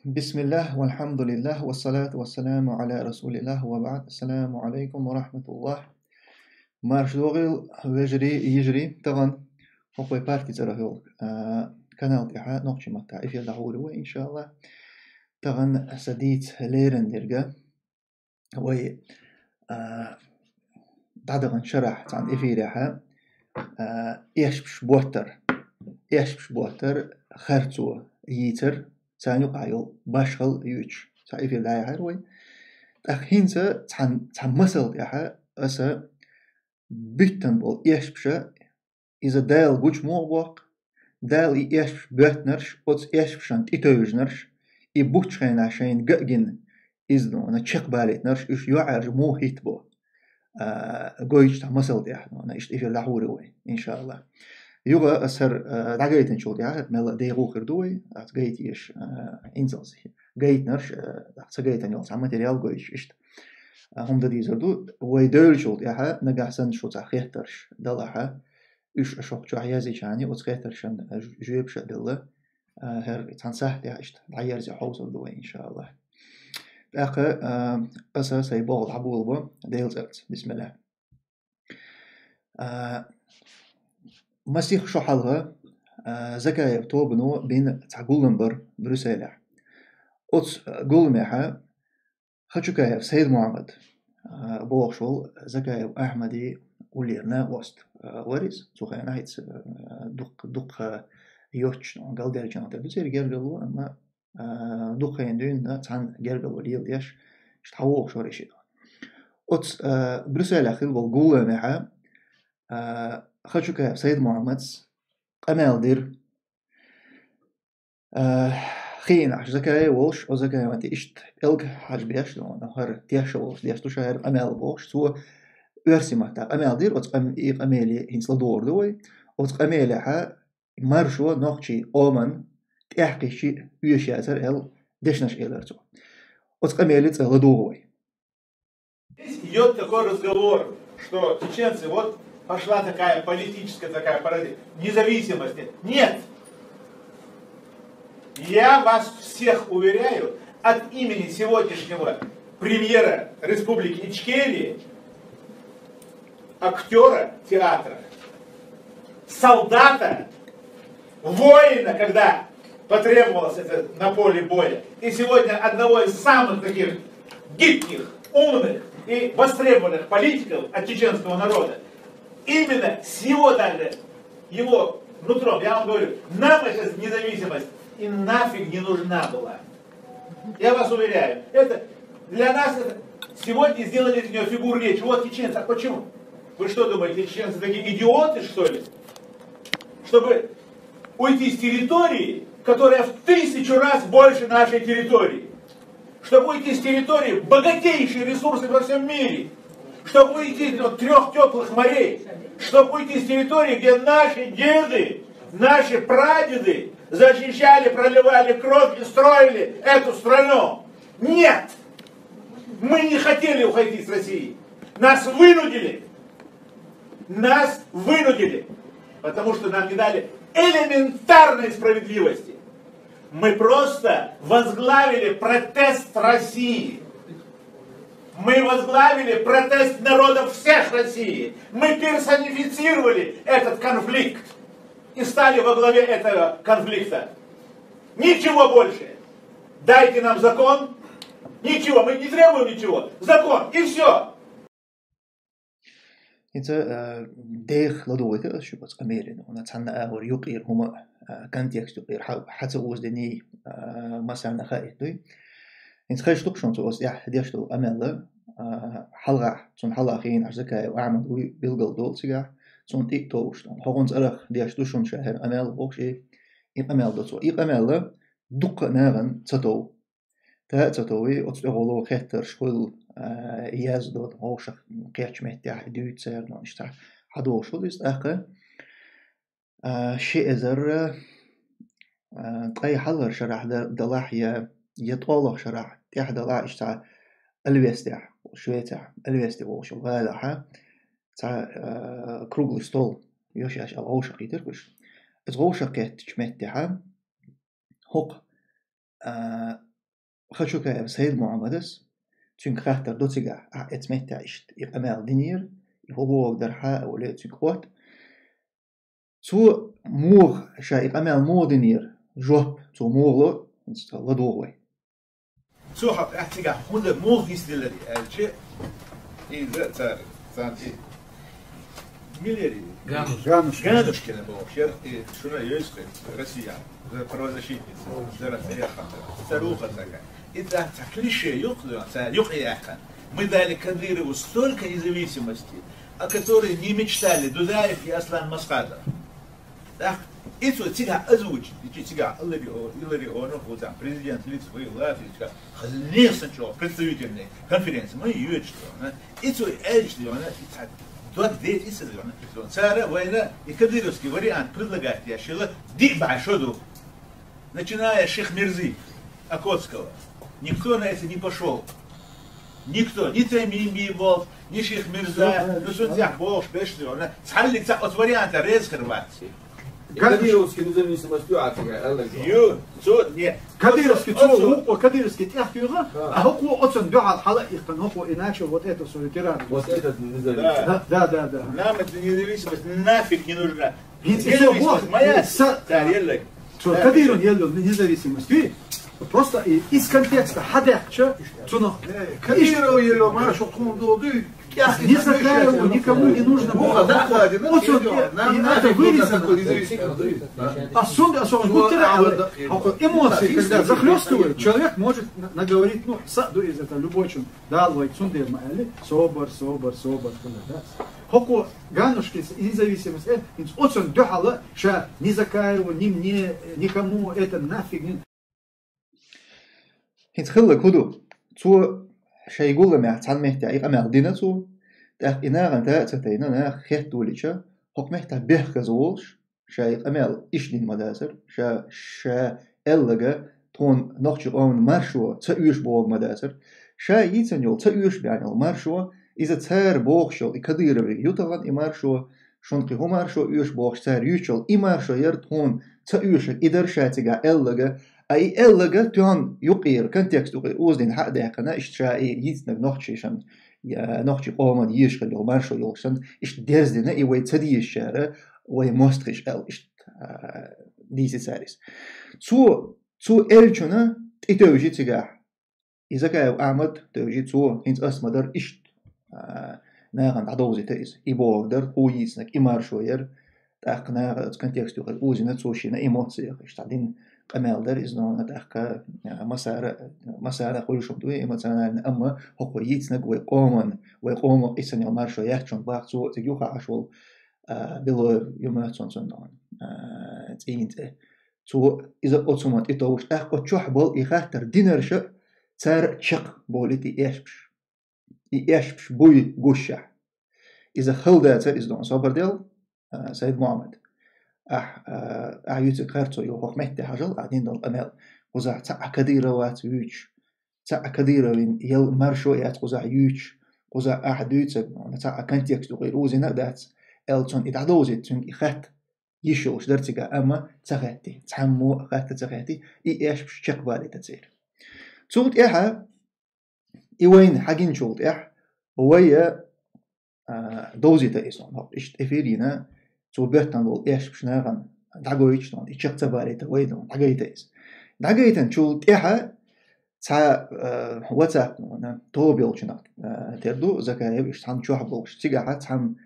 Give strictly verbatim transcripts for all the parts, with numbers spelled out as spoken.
بسم الله والحمد لله والصلاة والسلام على رسول الله وبعد. السلام عليكم ورحمة الله. Марша догӀийла, вежарий, йижарий, тахана хӀокху вай парти цӀарах йолу, а, канал тӀехь нохчийн маттахь эфир дӀахьур ю вай, иншаАллахӀ. Тахана сан дийца лерина дерг вай, а, дӀадаханчу шарахь цхьана эфирехь, а, эшпаш боттар, эшпаш боттар, харцо йийцар, царна юкъахь йолу башхалла юьйцуш, цхьа эфир дӀаяьхьира вай. ТӀаккха хӀинца цхьана, цхьа масал тӀехь аса буьттина болу эшпаш, иза Дала гучу муха боккху, Дала и эшпаш боьттинарш, оцу эшпашна тӀетевжинарш, и буттачу хенахь шайна ган а гина, иза нуна чекхбалийтинарш, уьш йоӀаржа муха хӀиттабо, а, гойтуш цхьа масал тӀехь, нуна иштта эфир дӀахьур ю вай, иншаАллахӀ. Юха аса хӀара, а, дӀагайтинчул тӀаьхьа мелла а дехо хир ду вай, аса гайта езаш, а, инзалс гайтинарш, а, ца гайтина йолу цхьа материал гойтуш иштта, а, хӀума дан дийзар ду. Вай девллачул тӀаьхьа, нагахь санна шу цхьа хеттарш далахь, уьш аса хӀокху чохь язйича, оцу хеттаршна жоьпаш а делла, а, хӀара цхьана сахьтехь иштта дӀаерзе хьовсур ду вай, иншаАллахӀ. ТӀаккха, а, аса сайн болх дӀаболабо Делан цӀарца. Бисмилла. А, масех шо хьалха, а, Закаев тобано бина цхьа гулам бара Брюсселехь. Оцу, а, гуламехь Хачукаев Сайд-Мухьаммад, а, бохуш волу Закаев Ахьмадан уллера накъост, а, вара иза. Цу хенахь иза, а, дукха, дукха йоццуш, галделлачу нахана тера ду церан гергарло, амма, а, дукха хенахь дуьйна цхьаьна гергарло леладеш, иштта хьан вогӀуш вара и шиъ. Оцу, а, Брюсселехь хилла болу гулламехь, а, Хачукаев Сайд-Мухьаммадс къамел дира. А, хиъна Ӏаш Закаев волуш, о Закаеван тӀе иштта пӀелг хьажа беш, ну, ну, хӀара тешна волуш, деш ду ша хӀара къамел бохуш, цо оьрсийн маттахь къамел дира, оцу къам-, и къамеле хӀинца ладугӀур ду вай. Оцу къамелехь маршо нохчийн къоман тӀаьхьакхиссича оьшуш яцара аьлла дешнаш элира цо. Оцу къамеле цӀа ладугӀу вай. Здесь идёт такой разговор, что чеченцы, вот пошла такая политическая такая парадигма независимости. Нет! Я вас всех уверяю от имени сегодняшнего премьера Республики Ичкерии, актёра театра, солдата, воина, когда потребовалось это на поле боя, и сегодня одного из самых таких гибких, умных и востребованных политиков от чеченского народа, именно с его даже, его нутром, я вам говорю, нам эта независимость и нафиг не нужна была. Я вас уверяю, это для нас это, сегодня сделали из нее фигуру речи. Вот чеченцы. А почему? Вы что думаете, чеченцы такие идиоты, что ли? Чтобы уйти с территории, которая в тысячу раз больше нашей территории. Чтобы уйти с территории, богатейшие ресурсы во всем мире. Чтобы уйти от трех теплых морей. Чтобы уйти с территории, где наши деды, наши прадеды защищали, проливали кровь и строили эту страну. Нет! Мы не хотели уходить с России. Нас вынудили. Нас вынудили. Потому что нам не дали элементарной справедливости. Мы просто возглавили протест России. Мы возглавили протест народов всех России. Мы персонифицировали этот конфликт и стали во главе этого конфликта. Ничего больше. Дайте нам закон. Ничего, мы не требуем ничего. Закон, и все. ХӀинца, а, деха ладугӀуьйту аса шуьга оцу къамеле, ну, цхьанна агӀор юкъера хӀума, а, контекст юкъера хьа-, хьан ца озадиний, а, массарна хаийта дуй. ХӀинца хезаш ду-кх шуна цо оцу тӀехь деш долу къамел, а, хьалхахь, цунна хьалха хиъна Ӏаш Закаев Ахьмад вуй билгал долу цигахь, цунна тӀе а товш, ну, хӀокхунна цӀарах деш ду шуна ша хӀара къамел бохуш, и, и къамел до цо. И къамел дуккха а нахана ца тов. Та а ца товий, оцу тӀехула хеттарш хуьлу, а, яздо, вовшах кхечу меттехь дуьйцу церан, иштта хьадогӀуш хуьлу иза тӀаккха. А, ши эзар, а, ткъе хьалхара шарахь да-, далахь я, я ткъолгӀа шарахь тӀехь далахь иштта Алвестехь, Швецехь, Алвести вовшал гӀалахьа, цхьа, а, круглый стол йо шаьш аьлла вовшах кхийтира уьш. Иза вовшах кхеттачу меттехьа, хӀокху а, Хачукаев Сайд-Мухьаммадас, цуьнга хаттар до цигахь, ахь эцу меттехь иштта и къамел динера, и хӀун бохург дара хьа а олий цуьнга хӀотта. Цо муха, ша и къамел муха динера, жоп цо муха ло, хӀинца ладугӀу вай. Цо хьо тӀаьхьа цигахь хӀунда муха нисделира аьлча, иза цара, царна и милери? Гануш. Гануш. Ганушкина бохуш яра, и шуна йойсхе, Россия, за правозащитница, за Россия, за руха такая. И да, так клише юкъа, цара юкъа яьккхина. Мы дали Кадырову столько независимости, о которой не мечтали Дудаев и Аслан Масхадов. ТӀаккха и цо цигахь озвучить, и цо цигахь Илларион, Илларион, хӀу цхьа президент лиц вай Латвийска, хаза несан чӀогӀа представительный конференция, ма йоьдуш ду, а? И цо аьлча ду, а? И цхьа дог деза, и ца ду, а? Цара вайна и кадыровский вариант предлагать деш хилла, диъ бӀе шо ду. Начиная с Шихмирзы Окотского. Никто на это не пошёл. Никто, ни Таймин Биболт, ни Шихмирза, ну, цунна тӀехь бохуш берш ду, а? Цхьаллиг цхьа оцу варианта реза хир вац. Кадыровский независимость ю, а цигахь аьлла. Ю, цо, не. Кадыровский, оцу, цо оцу вукхо кадыровский тӀехь туьйху, а хӀокхо оцунна дуьхьал хьала а иккхина, хӀокхо и начал вот это свою тираду. Вот этот независимый. Да, да, да, да. Нам эта независимость нафиг не нужна. ХӀинца и со боху, независимость моя, са-, цара еллаг. Цо Кадыровна елла независимость. Ты просто и-, из контекста хьадаьхча, цунах. Кадыров елла, маршо тхуна долу дуй. Ни Закаеву, никому не нужно было. Оцу, и это вырезано. А сунда, а сон гуттара а, а эмоции, когда захлёстывают, человек может на-, наговорить, ну, са-, ду из этого любой чун. Дала вай цундела ма аьлли, собар, собар, собар, да. ХӀокхо Ганушкинца независимость, э, хӀинца оцунна дуьхьала ша ни Закаеву, ни мне, никому это нафиг не. ХӀинца хилларг хӀун ду? Цо шайн гулламехь цхьана меттехь и къамел дина цо, тӀаккха и нахана та а ца тайна, наха хетта волийча, хӀокху меттехь бехказа волуш, ша и къамел иштта дина ма дацара, ша, ша аьлларг тхуна нохчийн къоман маршо ца оьшу бохург ма дацара, ша йийцина йолу, ца оьшу баьхна йолу маршо, иза цара бохуш йолу и Кадырове ю тахана и маршо, шуна кхин хӀун маршо оьшу бохуш цара юьйцуш йолу и маршо яра тхуна ца оьшург, и дара ша цигахь аьлларг, а и аьлларг тоьхна юккъера, контекст юккъера озадина хьа а даьккхина, иштта ша и йийцинарг нохчашна, я, нохчийн къоман езаш хилла йолу маршо йолуш санна, иштта дерза дина и вай ца дезачара, вай мостагӀаша аьлла, иштта, а, дийци цара иза. Цо, цо аьллачунна тӀетевжи цигахь. И Закаев Ахьмад тевжи цо, хӀинца ас ма-дарра иштта, а, нахана дӀадовзийта иза. И бохург дара, тхо йийцинарг и маршо яра, тӀаккха наха оцу контекст юккъера озийна цо шена эмоциях, иштта дина къамел дара иза, но тӀаккха, а, массара, массара хуьлуш хӀума ду эмоционально, амма хӀокхо йийцинарг вай къоман, вай къомо йийцина йолу маршо яц шуна боху цо, цига юххе Ӏаш волу, а, Белоев ю моьтту суна цунна, а, цӀийнан цӀе. Цо иза оцу хӀуманна тӀетовжуш, тӀаккха оцу чохь болу и хаттар динарш а цара чекхболуьйту и эшпаш. И эшпаш буй гушшехь. Иза хала дацара иза дона, собар делла, а, Сайд-Мухьаммад. Ахь, а, ахь юьйцург харцо ю, хӀокху метте хьажал, ахь дина долу къамел. Кхузахь цхьа а Кадыроваца вуьйцуш, цхьа а Кадыровн ял маршо а яц кхузахь юьйцуш, кхузахь ахь дуьйцург, цхьа а контекст юкъера озийна а дац, аьлла цунна и дӀадовзийта цуьнга и хатта йиш йолуш дара цигахь, амма ца хатти, цхьаммо а хатта ца хатти, и эшпаш чекхбалийта церан. Цул тӀаьхьа, и вайна хьагинчул тӀаьхьа, вай, а, довзийта иза, хӀокху иштта эфир йина, цо боьттина болу эшпаш нахана дӀагойтуш, и чекх ца балийта вай, дӀагайта иза. ДӀагайтинчул тӀаьхьа, цхьа, э, WhatsApp-на тоба йолчунах, э, тера ду, Закаев иштта цхьана чохь болуш. Цигахь цхьана,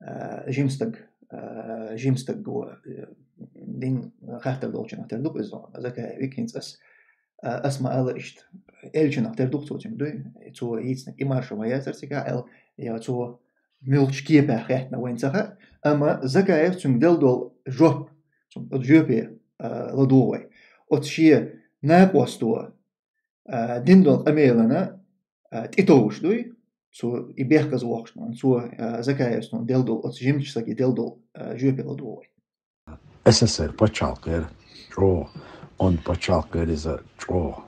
э, жима стаг, э, жима стаг го, э, дин хаттар долчунах тера ду иза. Закаевга хӀинца ас, э, ас ма-аллара иштта, элчанах тера ду цо цуьнга дуй. Цо йийцинарг и маршо ма яцара цигахь аьлла, я цо муьлхачу кепехь хаьттина вайна ца хаьа. Амма Закаев цуьнга делла долу жоп, цуьнга оцу жоьпе, э, ладугӀу вай. Оцу шен накъосто а, дина долу къамелана, а, тӀетовжуш дуй, цо и бехказа воккхуш, цо, а, Закаевс делла долу, оцу жимачу саги делла долу, а, жоьпе ладугӀу вай. СССР пачхьалкх яра чӀогӀа, онда пачхьалкх яра иза чӀогӀа,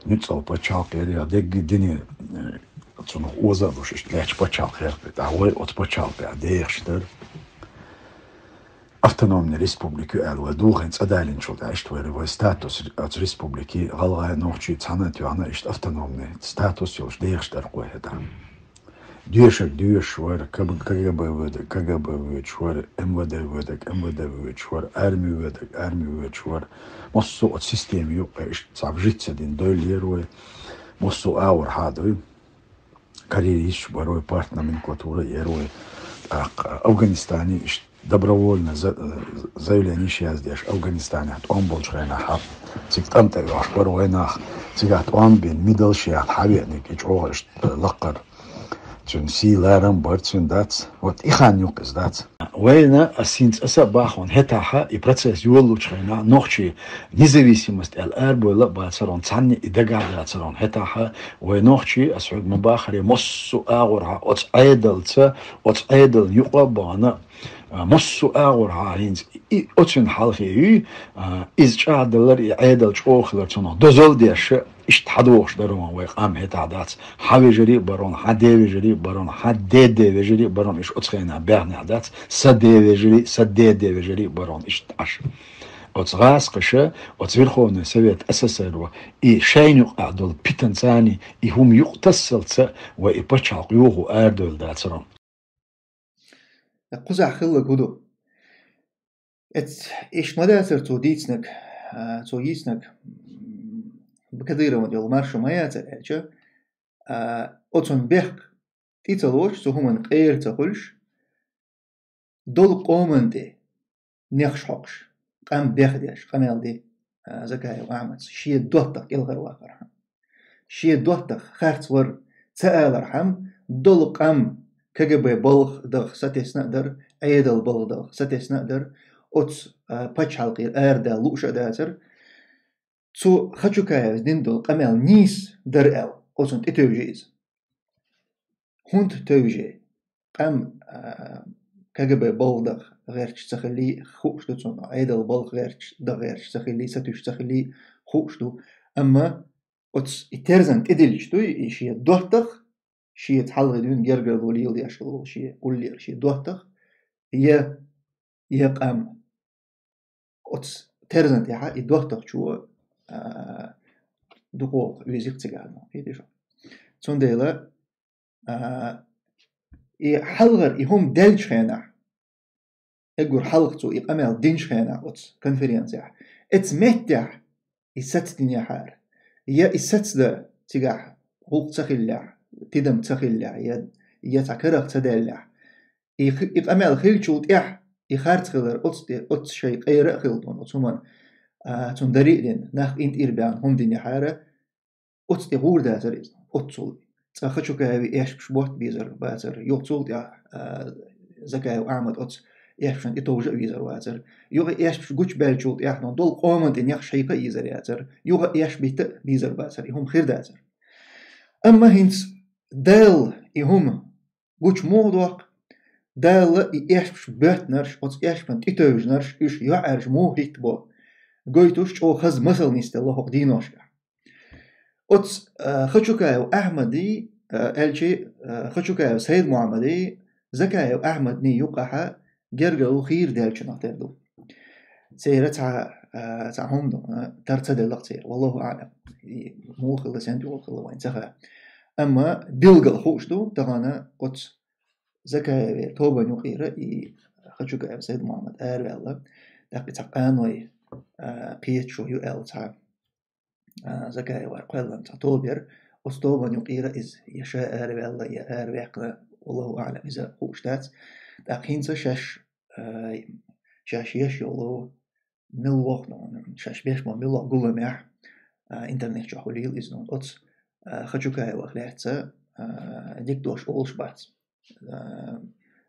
нуьцкъала пачхьалкх яра, я дерриге дуьне, э, цунах оза а луш, иштта лаьтташ пачхьалкх яра, тӀаккха вай оцу пачхьалкхехь дехаш дара. Ас автономный республика ю аьлла, вай духин цӀа далинчул тӀаьхьа иштта вай, вай статус оцу республики, гӀалгӀай, нохчий цхьаьна а тоьхна, иштта автономный статус йолуш дехаш дара кхо хӀетахь. Доьшург доьшуш вара, К Б, К Г Б воьдург К Г Б воьдуш вара, М В Д воьдург М В Д воьдуш вара, арми воьдург арми воьдуш вара. Массо а оцу система юккъе иштта цхьа вжиться дина дойлера вай. Массо а агӀор хьадуй. Карьеристаш бара вай, партноменклатура яра вай. ТӀаккха Афганистане иштта добровольно за-, заявлени яздеш, Афганистанехь тӀом болчу хенахь хьа-, цига тӀам тӀе оьхуш бара вай нах. Цигахь тӀом бина, медалш яьхна хьавеаниг, и чӀогӀа иштта лаккхара. Цуьнан сий-ларам бара, цуьнан дац. Вот и хан юкъа иза дац. Вайна, ас хӀинца аса а бахана, хӀетахь и процесс йолалучу хенахь, нохчий независимость аьлла арабевлла а бацара, цхьанна и дагахь дацара. ХӀетахь вай нохчий, ас хьоьга ма баххара, массо а агӀорхьа оцу Ӏедалца, оцу Ӏедална юкъа а бахана, а, массо а агӀорхьа хӀинца и оцуьнан хьалхе юй, а, иза чӀагӀдалар, и Ӏедал чӀогӀа хилар цунах дозалла деш, иштта хьадогӀуш дара вай къам хӀетахь дац. Хьан вежарий а бара, хьан ден вежарий а бара, хьан ден ден вежарий а бара, иштта оцу хенахь баьхнехь дац. Сан ден вежарий, сан ден ден вежарий а бара, иштта Ӏаш. Оцу гӀазкхаша, оцу Верховный Совет С С Р-о, и шайна юкъахь долу питанца а, и хӀума юкъатассалца вай и пачхьалкх юха арадевлла дацара. Кхузахь хилларг хӀун ду? Эц-, иштта ма дацара цо дийцинарг, а, цо йийцинарг, м, Кадыровна йолу маршо ма яцара аьлча, а, оцунна бехк тӀе ца лоцуш, цу хӀуманна къера ца хуьлуш, долу къоман тӀе нехаш хьокхуш, къам бехдеш, къамел де, а, Закаев Ахьмадс, шен доттагӀа кӀелхьарваккхархьама. Шен доттагӀа харц вара ца алархьама, долу къам К Г Б балха даха сатесна а дара, Ӏедал балха даха сатесна а дара, оцу, а, пачхьалкхера арадала лууш а дацара. Цу Хачукаевс дина долу къамел нийса дара аьлла, оцунна тӀетевжи иза. ХӀунда тевжи? Къам, а, К Г Б балха даха гӀерташ ца хиллий хууш ду цунна, Ӏедал балха гӀерташ даха гӀерташ ца хиллий, сатуьйсуш ца хиллий хууш ду. Амма оцу и терзан тӀедиллича дуй, и шен доттагӀа, шеца хьалхе дуьйна гергарло леладеш волу шен гӀуллера шен доттагӀа, я, я къам. Оцу терзан тӀехьа и доттагӀчо, а, дукхох везира цигахь, кхетий шу. Цундела, а, и хьалхара и хӀума деллачу хенахь, эггур хьалха цо и къамел динчу хенахь оцу конференцехь, эцу меттехь и сацдинехьара, я и сацдан цигахь гӀуллакх ца хиллехь, тидам ца хиллехь, я, я цхьа карах ца даьллехь, и хи-, и къамел хиллачул тӀаьхьа, и харц хилар оцу тӀе, оцу шайн къера а хилла дуна, оцу хӀуманна, а, цунна дари а дина, нах къинтӀера баьхна хӀума динехьара, оцу тӀе гӀур дацара иза, оццул. Цкъа Хачукаевн эшпаш ботта безар бацара, юха цул тӀаьхьа, а, Закаев Ахьмад оцу эшпашна тӀетовжа а везар вацара. Юха эшпаш гучубаьллачул тӀаьхьа долу къоман тӀе нехаш хьийкха а йийзар яцара, юха эшпаш битта а безар бацара, и хӀума хир дацара. Амма хӀинца Дала и хӀума гучу муха доккху? Дала и эшпаш боьттинарш, оцу эшпана тӀетевжинарш, уьш йоӀарш муха хӀиттабо? Гойтуш чӀогӀа хаза масал нисделла хӀокху дийношкахь. Оцу, а, Хачукаев Ахьмадий, а, аьлчи, а, Хачукаев Сайд-Мухьаммадий, Закаев Ахьмадний юккъахьа гергарло хийра даьллачунах тера ду. Церан цхьа, а, цхьа хӀума ду, а, тар ца делла-кх церан. Валлаху аӀлам. И муха хилла, сенна тӀехула хилла вайна ца хаьа. Амма билггал хууш ду, тахана оцу Закаевера тобанна юкъера и Хачукаев Сайд-Мухьаммад араваьлла. ТӀаккха и цхьа къаной, а, кхеташо ю аьлла цхьа, а, Закаевара кхоьллина цхьа тоба яра. Оцу тобанна юкъера иза я ша араваьлла, я араваьккхина, валлаху аӀлам, иза хууш дац. ТӀаккха хӀинца шаьш, а, шаьш еш йолу муьлхха, шаьш беш болу муьлхха гуламехь, а, интернет чохь хуьлийла иза, оцу, а, Хачукаевах лаьцна, а, дика дош олуш бац. А,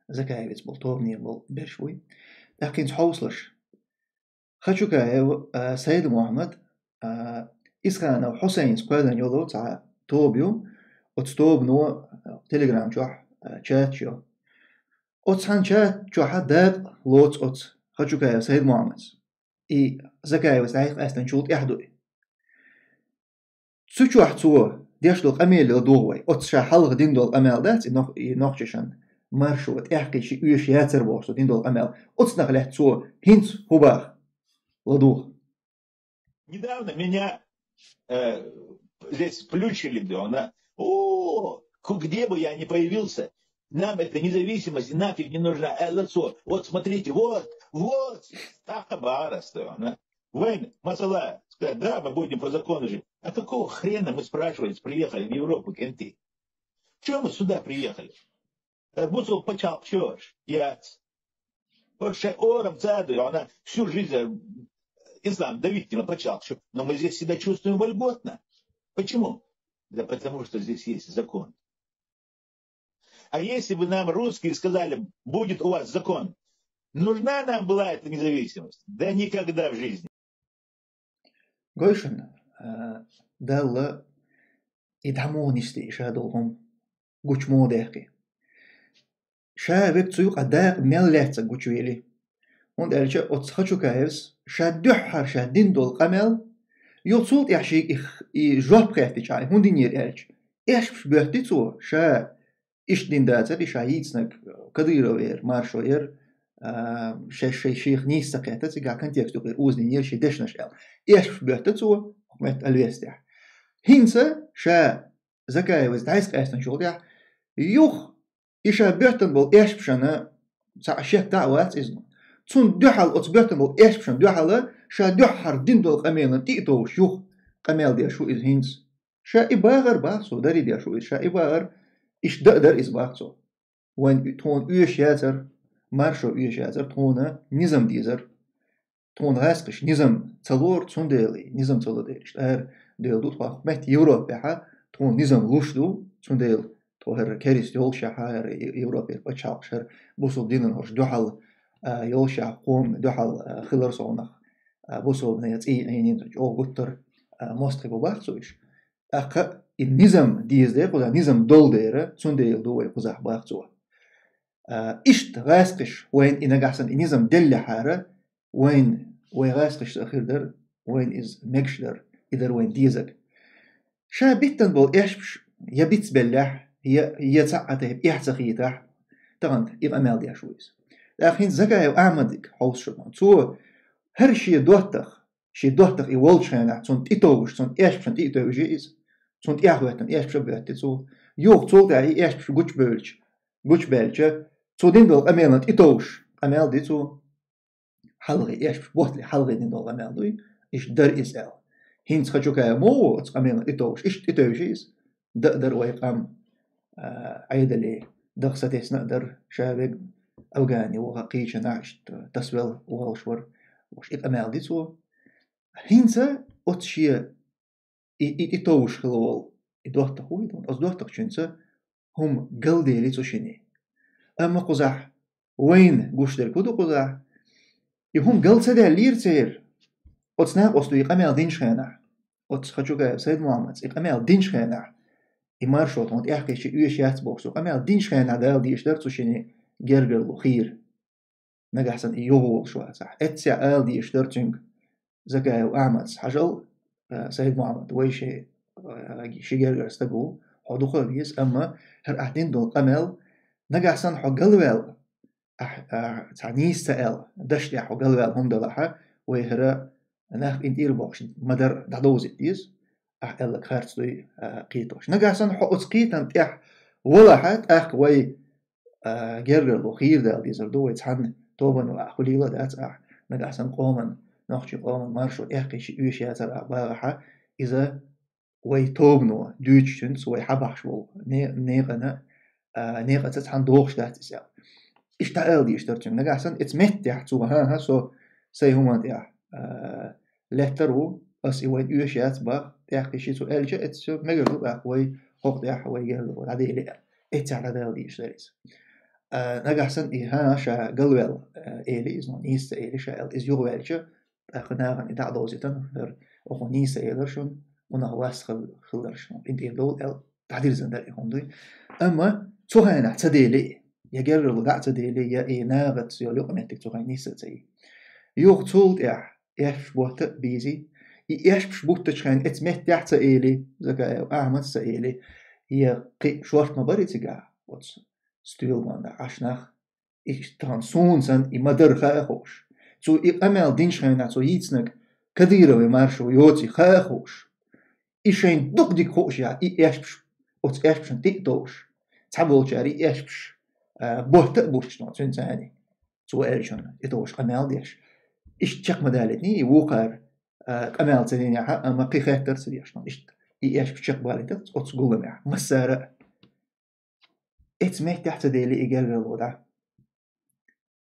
Закаевец болу тобанера болу берш буй. ТӀаккха хӀинца хьовсалаш. Хачукаев, а, Сайд-Мухьаммад, а, Исханов Хьусайнс кхоьллина йолу цхьа тоба ю, оцу тобано, а, Telegram чохь, а, чаташ йо. Оцу цхьана чат чохьа дакъа лоцу оцу Хачукаев Сайд-Мухьаммадс. И Закаевс дӀасакъаьстинчул тӀаьхьа ду и. Цу чохь цо деш долу къамеле ладугӀу вай. Оцу ша хьалха дина долу къамел дац, и нох-, и нохчашна, маршо тӀехкхийча оьшуш яцар бохуш цо дина долу къамел. Оцунах лаьцна цо хӀинца хӀун боху? ЛадугӀу. Недавно меня э, здесь включили, да, она, о, ку- где бы я ни появился, нам эта независимость нафиг не нужна. Э, лицо, вот смотрите, вот, вот, так барас, да, она. Вайн, масала, сказать, да, мы будем по закону жить. А какого хрена мы, спрашивается, приехали в Европу, кенти? Чем мы сюда приехали? Э, бусул пачалкхаш яц. Вот шайн орам цаьрда, она всю жизнь э, ислам давить на пачалкхаш. Но мы здесь себя чувствуем вольготно. Почему? Да потому что здесь есть закон. А если бы нам русские сказали, будет у вас закон, нужна нам была эта независимость? Да никогда в жизни. Гой шуна, а, Далла и дӀа муха нисде и ша долу хӀума гучу муха даьккхи. Ша вега цу юкъа дакъа мел лаьцна гучувели. ХӀунда аьлча оцу Хачукаевс ша дуьххьара ша дина долу къамел, юха цул тӀаьхьа шега и, и жоп хеттича, и хӀун динера аьлча, эшпаш боьтти цо, ша иштта дина дацара, и ша йийцинарг Кадыровера маршо яра, а, шай, шай шех нийса ца кхетта, цигахь контекст юкъера оза динера ши дешнаш аьлла. Эшпаш боьтта цо, хӀокху метта Альвестехь. ХӀинца ша Закаевс дӀасакъаьстинчул тӀаьхьа, юха и ша боьттина болу эшпашна цхьа шек дӀа а вац иза. Цунна дуьхьал, оцу боьттина болу эшпашна дуьхьал, ша дуьххьара дина долу къамелан тӀе а товш юха къамел деш ву иза хӀинца. Ша и бахар бах цо, дари деш ву иза, ша и бахар, иштта дан а дара иза бах цо. Вайн тхуна оьшуш яцара, маршо оьшуш яцара, тхуна низам дезара. Тхуна гӀаскхиш низам ца лору, цундела и низам ца ло дераш. Ара девла ду тхо хӀокху метта Европехьа, тхуна низам луш ду, цундела тхо хӀара керист йолушехьа, хӀара Европера пачхьалкхаш, хӀара бусулба динан хӀорш дуьхьал, а, йолушехь, кхома дуьхьал, а, хилар совнах, а, бусулбанийн цӀий Ӏийнийна чӀогӀа гуттар, а, мостагӀий бу бах цо уьш. ТӀаккха и низам деза дера кхузахь, низам долу дера, цундела ду вай кхузахь бах цо. А, иштта гӀаскхиш вайн и нагахь санна и низам деллехьара, вайн, вай гӀаскхишца а хир дара, вайн иза мегаш дара, и дара вайн дезаг. Ша биттина болу эшпаш я бицбеллехь, я, я цхьа а тайпа эхь ца хийтахь, тахана и къамел деш ву иза. ТӀаккха хӀинца Закаев Ахьмадиг хьовса шу. Цо хӀара шен доттагӀа, шен доттагӀа и волчу хенахь, цунна тӀетовжуш, цунна эшпашна тӀе а тевжи иза. Цунна тӀехӀоьттина эшпаш а боьтти цо. Юха цул тӀаьхьа и эшпаш гучубевлча, гучубаьлча, цо дина долу къамелан тӀетовжуш, къамел ди цо. Хьалхе эшпаш ботли хьалхе дина долу къамел дуй, иштта дара иза аьлла. ХӀинца Хачукаев ма ву оцу къамелан тӀетовжуш, иштта тӀетевжи иза. Дан а дара вай къам, а, Ӏедале, даха сатесна а дара, ша вега Афгане ваха кхечанахь иштта тасвелла вахалуш вара. Уьш и къамел ди цо. ХӀинца оцу шен и, и, и товш хила волу, и доттагӀа ву и, оцу доттагӀчуьнца хӀума галдели цу шине. Амма кхузахь вайна гуш дерг хӀун ду кхузахь? И хӀума гал ца даьллера церан, оцу накъосту и къамел динчу хенахь, оцу Хачукаев Сайд-Мухьаммадс и къамел динчу хенахь, и маршо тхуна тӀехкхийча оьшуш яц бохуш, цо къамел динчу хенахь Дала дезаш дара цу шине гергарло хийра. Нагахь санна и юха волуш вацахь. Эццехь ала дезаш дара цуьнга Закаев Ахьмадс: хьажал, а, Сайд-Мухьаммад, вай ши, а, ши гергара стаг ву, хьо дукха а веза, амма хӀара ахь дина долу къамел, нагахь санна хьо галваьлла, ахь, а, цхьа нийса ца аьлла, даш тӀехь хьо галваьлла хӀума далахьа, вай хӀара нах къинтӀера бохуш ма-дарра дӀадовзийта деза, ахь аьлларг харц дуй, а, кхетош. Нагахь санна хьо оцу кхетам тӀехь валахьа, тӀаккха вай а, гергарло хийра дала дезар ду вай цхьанна тобано ахь хуьлийла а дац ахь, нагахь санна къоман, нохчийн къоман маршо тӀехкхийча оьшуш яцара ахь багӀахьа, иза вай тобано дуьйцучуьнца вай хьабахьаш волу не-, некъана, а, некъаца цхьаьна догӀуш дац иза аьлла. Иштта ала дезаш дара цуьнга. Нагахь санна эца меттехь цо, хӀан-хӀа, со сайн хӀуманна тӀехь, а, лаьттар ву, ас и вайн оьшуш яц бах, тӀехкхийча цо аьлча, эца мегар ду тӀаккха вай хӀокху тӀехь вай гергарло дӀаделира. Эццехь дӀадала дезаш дара иза. А, нагахь санна и, хӀан, ша галваьлла, а, эли иза, ну, нийса ца эли ша аьлла. Иза юхаваьлча, тӀаккха нахана и дӀа а довзийтина, хӀара, оха нийса элира шуна, кхунах вас хил-, хиларш, ну, къинтӀера довла аьлла, дӀадирзина дара и хӀума дуй. Амма цу хенахь ца дели, я гергарло дӀа а ца дели, я и нахаца йолу юкъаметтиг цу хенахь нийса ца йи. Юха цул тӀаьхьа эшпаш ботта а бийзи. И эшпаш буттачу хенахь эца меттехь ца эли, Закаев Ахьмадс ца эли, я кхин шорта ма бара и цигахь, оцу стоьла гӀолла Ӏаш нах, и тхан суна санна и ма дарра хаа ховш. Цо и къамел динчу хенахь цо йийцинарг Кадыровн маршо йоций хаа ховш. И шайна дукха дика хууш яхь, и эшпаш, оцу эшпашна тӀе а товш. Цхьаболчара и эшпаш, а, ботта а буттуш цуьнан царний. Цо аьллачунна тӀетовш къамел деш. Иштта чекх ма далийтиний, и вукхара, а, къамел ца динехь, амма кхин хеттар ца деш. Иштта и эшпаш чекхбалийтира оцу гуламехь. Массара а. Эцу меттехь ца дели и гергарло дӀа.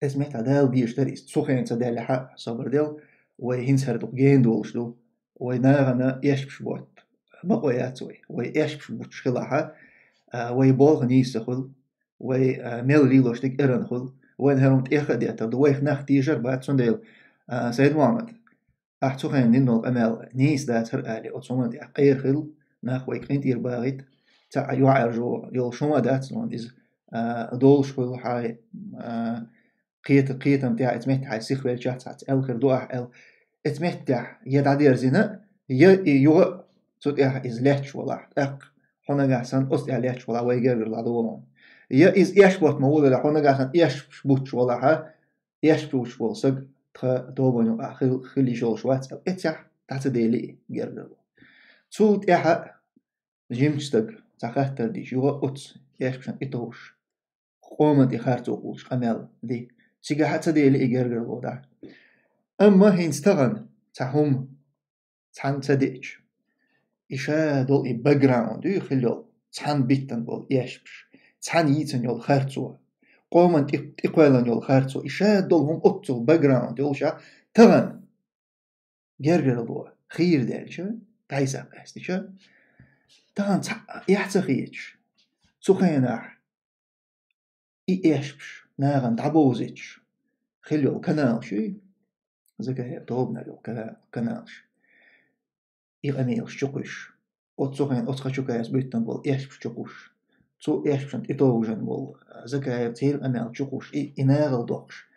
Эцу меттехь Дала дезаш дара иза. Цу хенахь ца даьллехь а, собар дел, вай хӀинца хӀара дукха гена долуш ду. Вай нахана эшпаш ботта бакъо яц вай. Вай эшпаш буттуш хилахь а, а, вай болх нийса хуьлу. Вай, а, мел лелош дерг эрна хуьлу. Вайна хӀара хӀума тӀех а деттар ду. Вайх нах тешар бац, цундела, а, Сайд-Мохьмад, ахь цу хенахь дина долу къамел нийса дацара аьлла, оцу хӀуманна тӀехь къера хила, нах вай къинтӀера багӀийта, цхьа а юьхьӀаьржо йолуш хӀума дац, но иза, а, долуш хуьлу хьайн, а, кхета-, кхетам тӀехь, эцу меттехь хьайн сихвелчахь цхьацца аьлла хир ду ахь аьлла. Эцу меттехь я дӀадерзина, я и юха а цу тӀехь иза лаьтташ валахь, тӀаккха хьо нагахь санна оцу тӀехь лаьтташ валахь, вай гергара ладогӀа. Я иза эшпаш ботта ма вуллехь, хьо нагахь санна эшпаш буттуш валахь, эшпаш буттуш волу саг тхан тобанан юкъахь хил-, хила йиш йолуш вац аьлла, эццехь дӀа ца дели и гергарло. Цул тӀаьхьа жимачу стага цхьа хаттар дича, юха оцу эшпашна тӀетовжуш, къоман тӀе харцо кхуллуш къамел ди. Цигахь а ца дели и гергарло дӀа. Амма хӀинца тахана цхьа хӀума цхьаьна ца деача, и ша долу и бэкграунд ю хила йолу, цхьаьна биттина болу эшпаш, цхьаьна йийцина йолу харцо, къоман тӀе-, тӀекхоьллина йолу харцо, и ша долу хӀума оццул бэкграунд йолуш а, тахана гергарло хийра даьлча, дӀасакъаьстича, тахана цхьаъ эхь ца хеташ, цу хенахь и эшпаш нахана дӀабовзийташ хила йолу каналаш ю, Закаев тобанара йолу кана-, каналаш. И къамелаш чукхуьйсуш. Оцу цу хенахь оцу Хачукаевс буьттина болу эшпаш чукхуьйсуш. Цу эшпашна тӀетовжина болу Закаев церан къамел чукхуьйсуш. И, и нахала доккхуш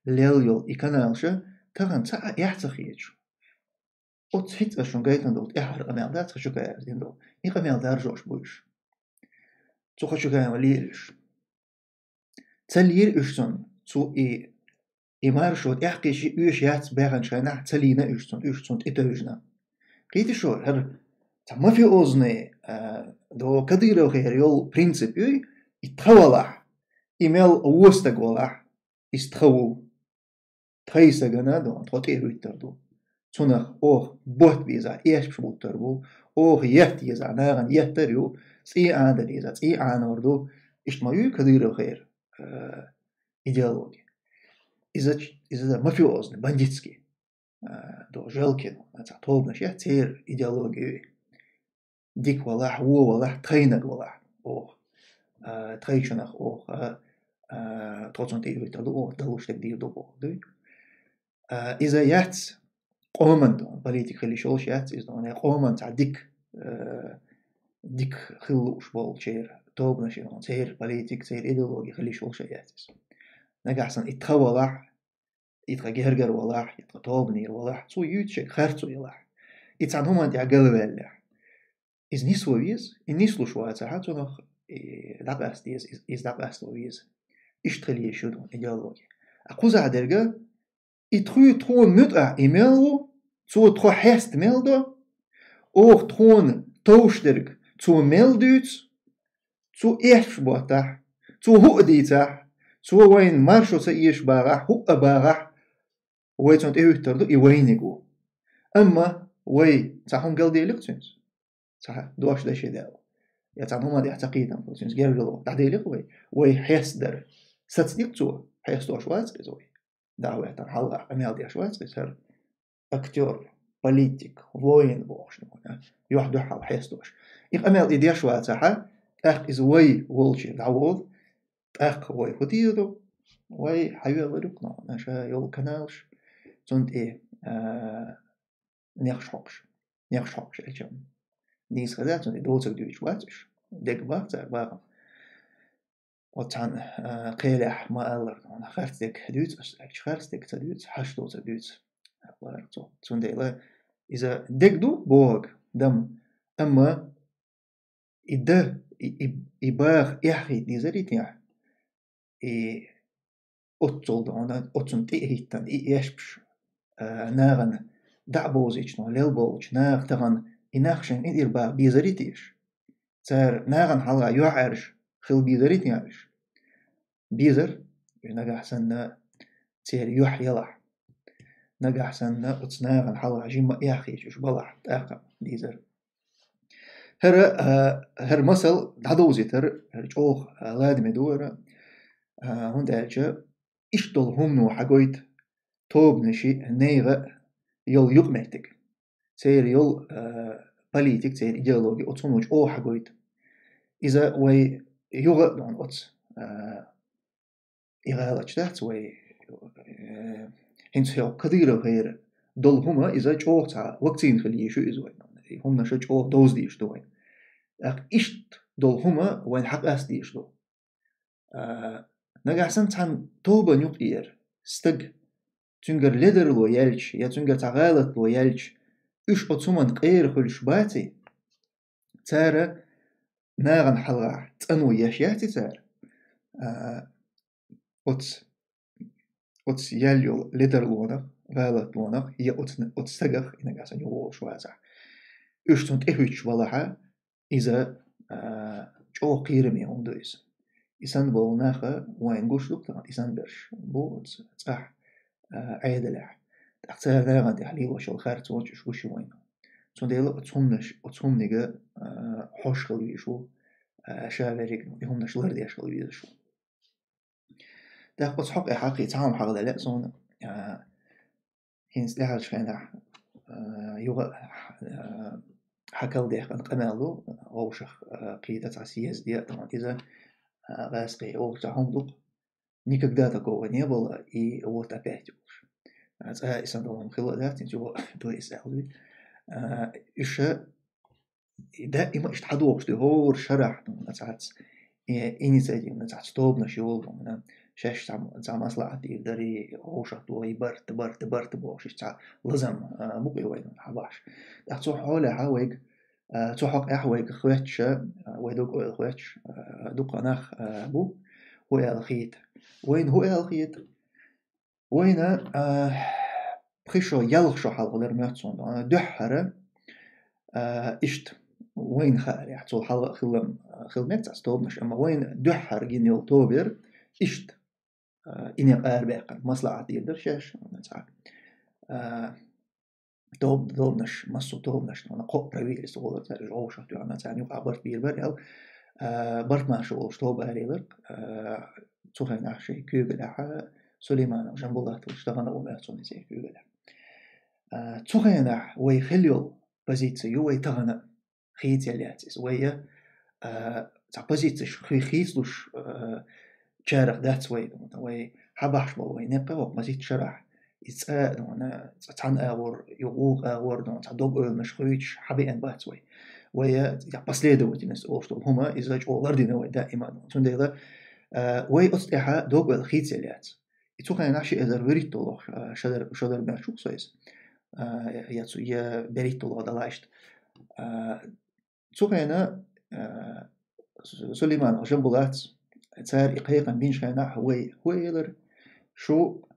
лелла йолу и каналша тахана цхьаъ а эхь ца хеташ. Оцу хӀинца ас шуна гайтина долу тӀаьххьара къамел дац Хачукаевс дина долу. И къамел даржош бу уьш. Цу Хачукаевна лийра уьш. Ца лийра уьш цунна, цу и, и маршо тӀаьхьакхийча оьшуш яц баьхначу хенахь ца лийна уьш цунна, уьш цунна тӀетевжина. Кхетий шу, хӀара цхьа мафиозный, а, до Кадыров хера йолу принцип ю, и тхан валахь, и мел вон стаг валахь, иза тхан ву. Тхайн сагана ду, тхо тӀе а хӀуьттур ду. Цунах оха ботт безахь, эшпаш буттур бу. Оха етта езахь, нахана еттар ю. ЦӀий Ӏана дан дезахь, цӀий Ӏанор ду. Иштта ма ю Кадыров хера, э, идеология. Иза, иза мафиозный, бандитский, э, до Желкин, цхьа тобанаш яц, церан идеология ю. Дика валахь, вон валахь, тхайниг валахь, оха. А, тхайчунах оха, а, тхо цунна тӀе а хӀуьттур ду, оха далуш дерг дийр ду бохург ду. А, иза яц къоман ду, политик хила йиш йолуш яц иза ду, къоман цхьа дика, а, дика хила лууш болчеран тобанашна, церан политик, церан идеология хила йиш йолуш яц иза. Нагахь санна и тхан валахь, и тхан гергара валахь, и тхан тобанера валахь, цо юьйцуш ерг харцо елахь, и цхьана хӀуманна тӀехь галваьллехь, иза нисво веза, и нислуш вацахь а цунах, и дӀакъаста деза, иза, иза дӀакъасто веза. Иштта хила еза шу ду идеология. А кхузахь дерг, и тхуй тхуна муьтӀахь и мел ву, цо тхо хьеста мел до, оха тхуна товш дерг цо мел дуьйцу, цо эшпаш боттахь, цо хӀуъа дийцахь, цо вайна маршо ца эшаш багӀахь, хӀуъа багӀахь, вай цунна тӀе хӀуьттур ду, и вайниг ву. Амма вай цхьа хӀума галдели-кх цуьнца, цхьа дош дан ши даьлла, я цхьана хӀуманна тӀехь цхьа кхетам хуьлу цуьнца, гергарло дӀадели-кх вай, вай хьестадар сацади-кх цо, хьестош вац-кх иза вай. ДӀахӀоьттина хьалха къамел деш вац-кх иза хӀара актёр, политик, воин бохуш, а, юьхь-дуьхьал хьестош. И къамел и деш вацахь а, тӀаккха иза вай волчуьра дӀаволу, тӀаккха вай хӀун дийр ду? Вай хьайоьллур ю-кх, но, ша йолу каналаш, цунна тӀе, а, нехаш хьокхуш. Нехаш хьокхуш аьлча, нийса хеза, цунна тӀе доцург дуьйцуш вац уьш. Дерг бац цара бахам. Оцу цхьана, а, кхелехь ма-аллара, харц дерг дуьйцу ас аьлча, харц дерг ца дуьйцу, хьашт доцург дуьйцу. Цу-, цундела иза дерг ду бохург, дам, амма и дан, и, и, и баха эхь хета дезарий техь, и оццул дона, оцун тӀе а хӀиттан, и эшпаш, а, нагӀана дӀа а бовзийча, но лел болча наха тахана и нах шайн и дир баха безарий теша. Цар нагӀана хьалха юхь Ӏаьржа хила безарий теша. Безар, уж нагахь санна церан юхь ялахь. Нагахь санна оцу нагӀана хьалха жимма а яххийча уж балахь, тӀаккха безар. ХӀара, а, хӀара масал дӀадовзийтар, хӀара чӀогӀа, а, ладаме ду хӀара, а, хӀунда аьлча, иштта долу хӀумано хьагойту тобанаши, нейгӀа йолу юкъаметтиг. Церан йолу, а, политика, церан идеология оцу хӀумано чӀогӀа хьагойту. Иза вай юха а дона оцу, а, и гӀалаташ дац вай, э, хӀинца хьо Кадыров хӀара долу хӀума, иза чӀогӀа цхьа вакцина хила йиш ю иза вайн. И хӀуманаш чӀогӀа довза дезаш ду вайн. ТӀаккха иштта долу хӀума вайн хьакъаста дезаш ду. А, нагахь санна цхьана тобанна юкъера стаг, цуьнгара ледарло яьлча, я цуьнгара цхьа гӀалатло яьлча, уьш оцу хӀуманна къера хуьлуш баций, цара нагӀана хьалха цӀано еш яций цара, а, оцу, оцу яьлла йолу ледарлонах, гӀалатлонах, я оцу, оцу стагах, и нагахь санна юха волуш вацахь. Уьш цунна тӀехӀуьттуш валахьа, иза, а, чӀогӀа кхераме хӀума ду иза. И санна болу наха вайна гуш ду-кх тахана, и санна берш бу оцу цӀахь, а, Ӏедалехь. ТӀаккха цара нагӀана тӀехь лелош йолу харцонаш уьш гуш ю вайна. Цундела оцу хӀуманаш, оцу хӀуманига, а, хьожуш хила везаш ву, а, ша верриг, и хӀуманаш лардеш хила везаш ву. ТӀаккха оцу хьокъехь кхин цхьа хӀума хьахадан лаьа суна, а, хӀинца тӀаьхьарчу хенахь, а, юха, а, хьакалдаьккхина къамел ду, вовшах, а, кхийда цхьа съезд я, тахана иза, а, гӀаскхий вовшах цхьа хӀума ду-кх, никогда такого не было, и вот опять уж. А, цкъа а и санна долу хӀума хилла дац, хӀинца юха дуй иза аьлла. А, уьш и даима иштта хьадогӀуш ду, хӀора шарахь ду, цхьацца, э, инициативный цхьацца тобанаш йолу, шаьш цхьа, цхьа маслаӀат дийр дарий, вовшах ду, и барт, барт, барт бохуш, иштта цхьа лазам, а, мукъа вайна хьабахьаш. ТӀаккха цу хьолехь вайга, а, цу хьокъехь вайга хоьттуш, а, вай дог-ойла хоьттуш, а, дукха нах, а, бу, хӀун аьлла хета. Вайна хӀун аьлла хета? Вайна, а, пхи шо, ялх шо хьалха дара моьтту суна, а, дуьххьара, а, иштта вайна хаарехь, цул хьалха а хилла, а, хила мега цхьа тобанаш, амма вайна дуьххьара гина йолу тоба яра иштта, а, и некъ арабаьккхина, маслаӀат дийр дара шаьш, цхьа, а, тоб-, тобанаш, массо а тобанаш, вайна кхоъ правительство волу цара, уьш вовшах тоьхна, царна юкъахь барт бийр бара аьлла, а, барт марша волуш тоба арелира, а, цу хенахь шайн куьйгаллехь Сулейманов Жамбулат волуш тахана а ву моьтту суна иза куьйгаллехь. А, цу хенахь вай хилла йолу позици ю вай тахана а, хийцаелла яц иза. Вай, а, цхьа позицеш хи-, хийцалуш, а, чарах дац вай, вай хьабахьаш болу вай некъ хӀокху масийтта шарахь. Иза цкъа а, цхьа цхьана агӀор, юха вукху агӀор, цхьа дог-ойланаш хуьйцуш хьабеана бац вай. Вай, я, последовательность олуш долу хӀума, иза чӀогӀа лардина вай даима. Цундела, а, вай оцу тӀехь дог-ойла хийцаелла яц. И цу хенахь ши эзар вуьрхӀитталгӀа, а, шадар-, шадар моьтту суна иза. А, я цу, я берхӀитталгӀа далла иштта. А, цу хенахь, а, Сулейманов Жамбулатца цара и кхайкхам бинчу хенахь вай хӀун элира, шу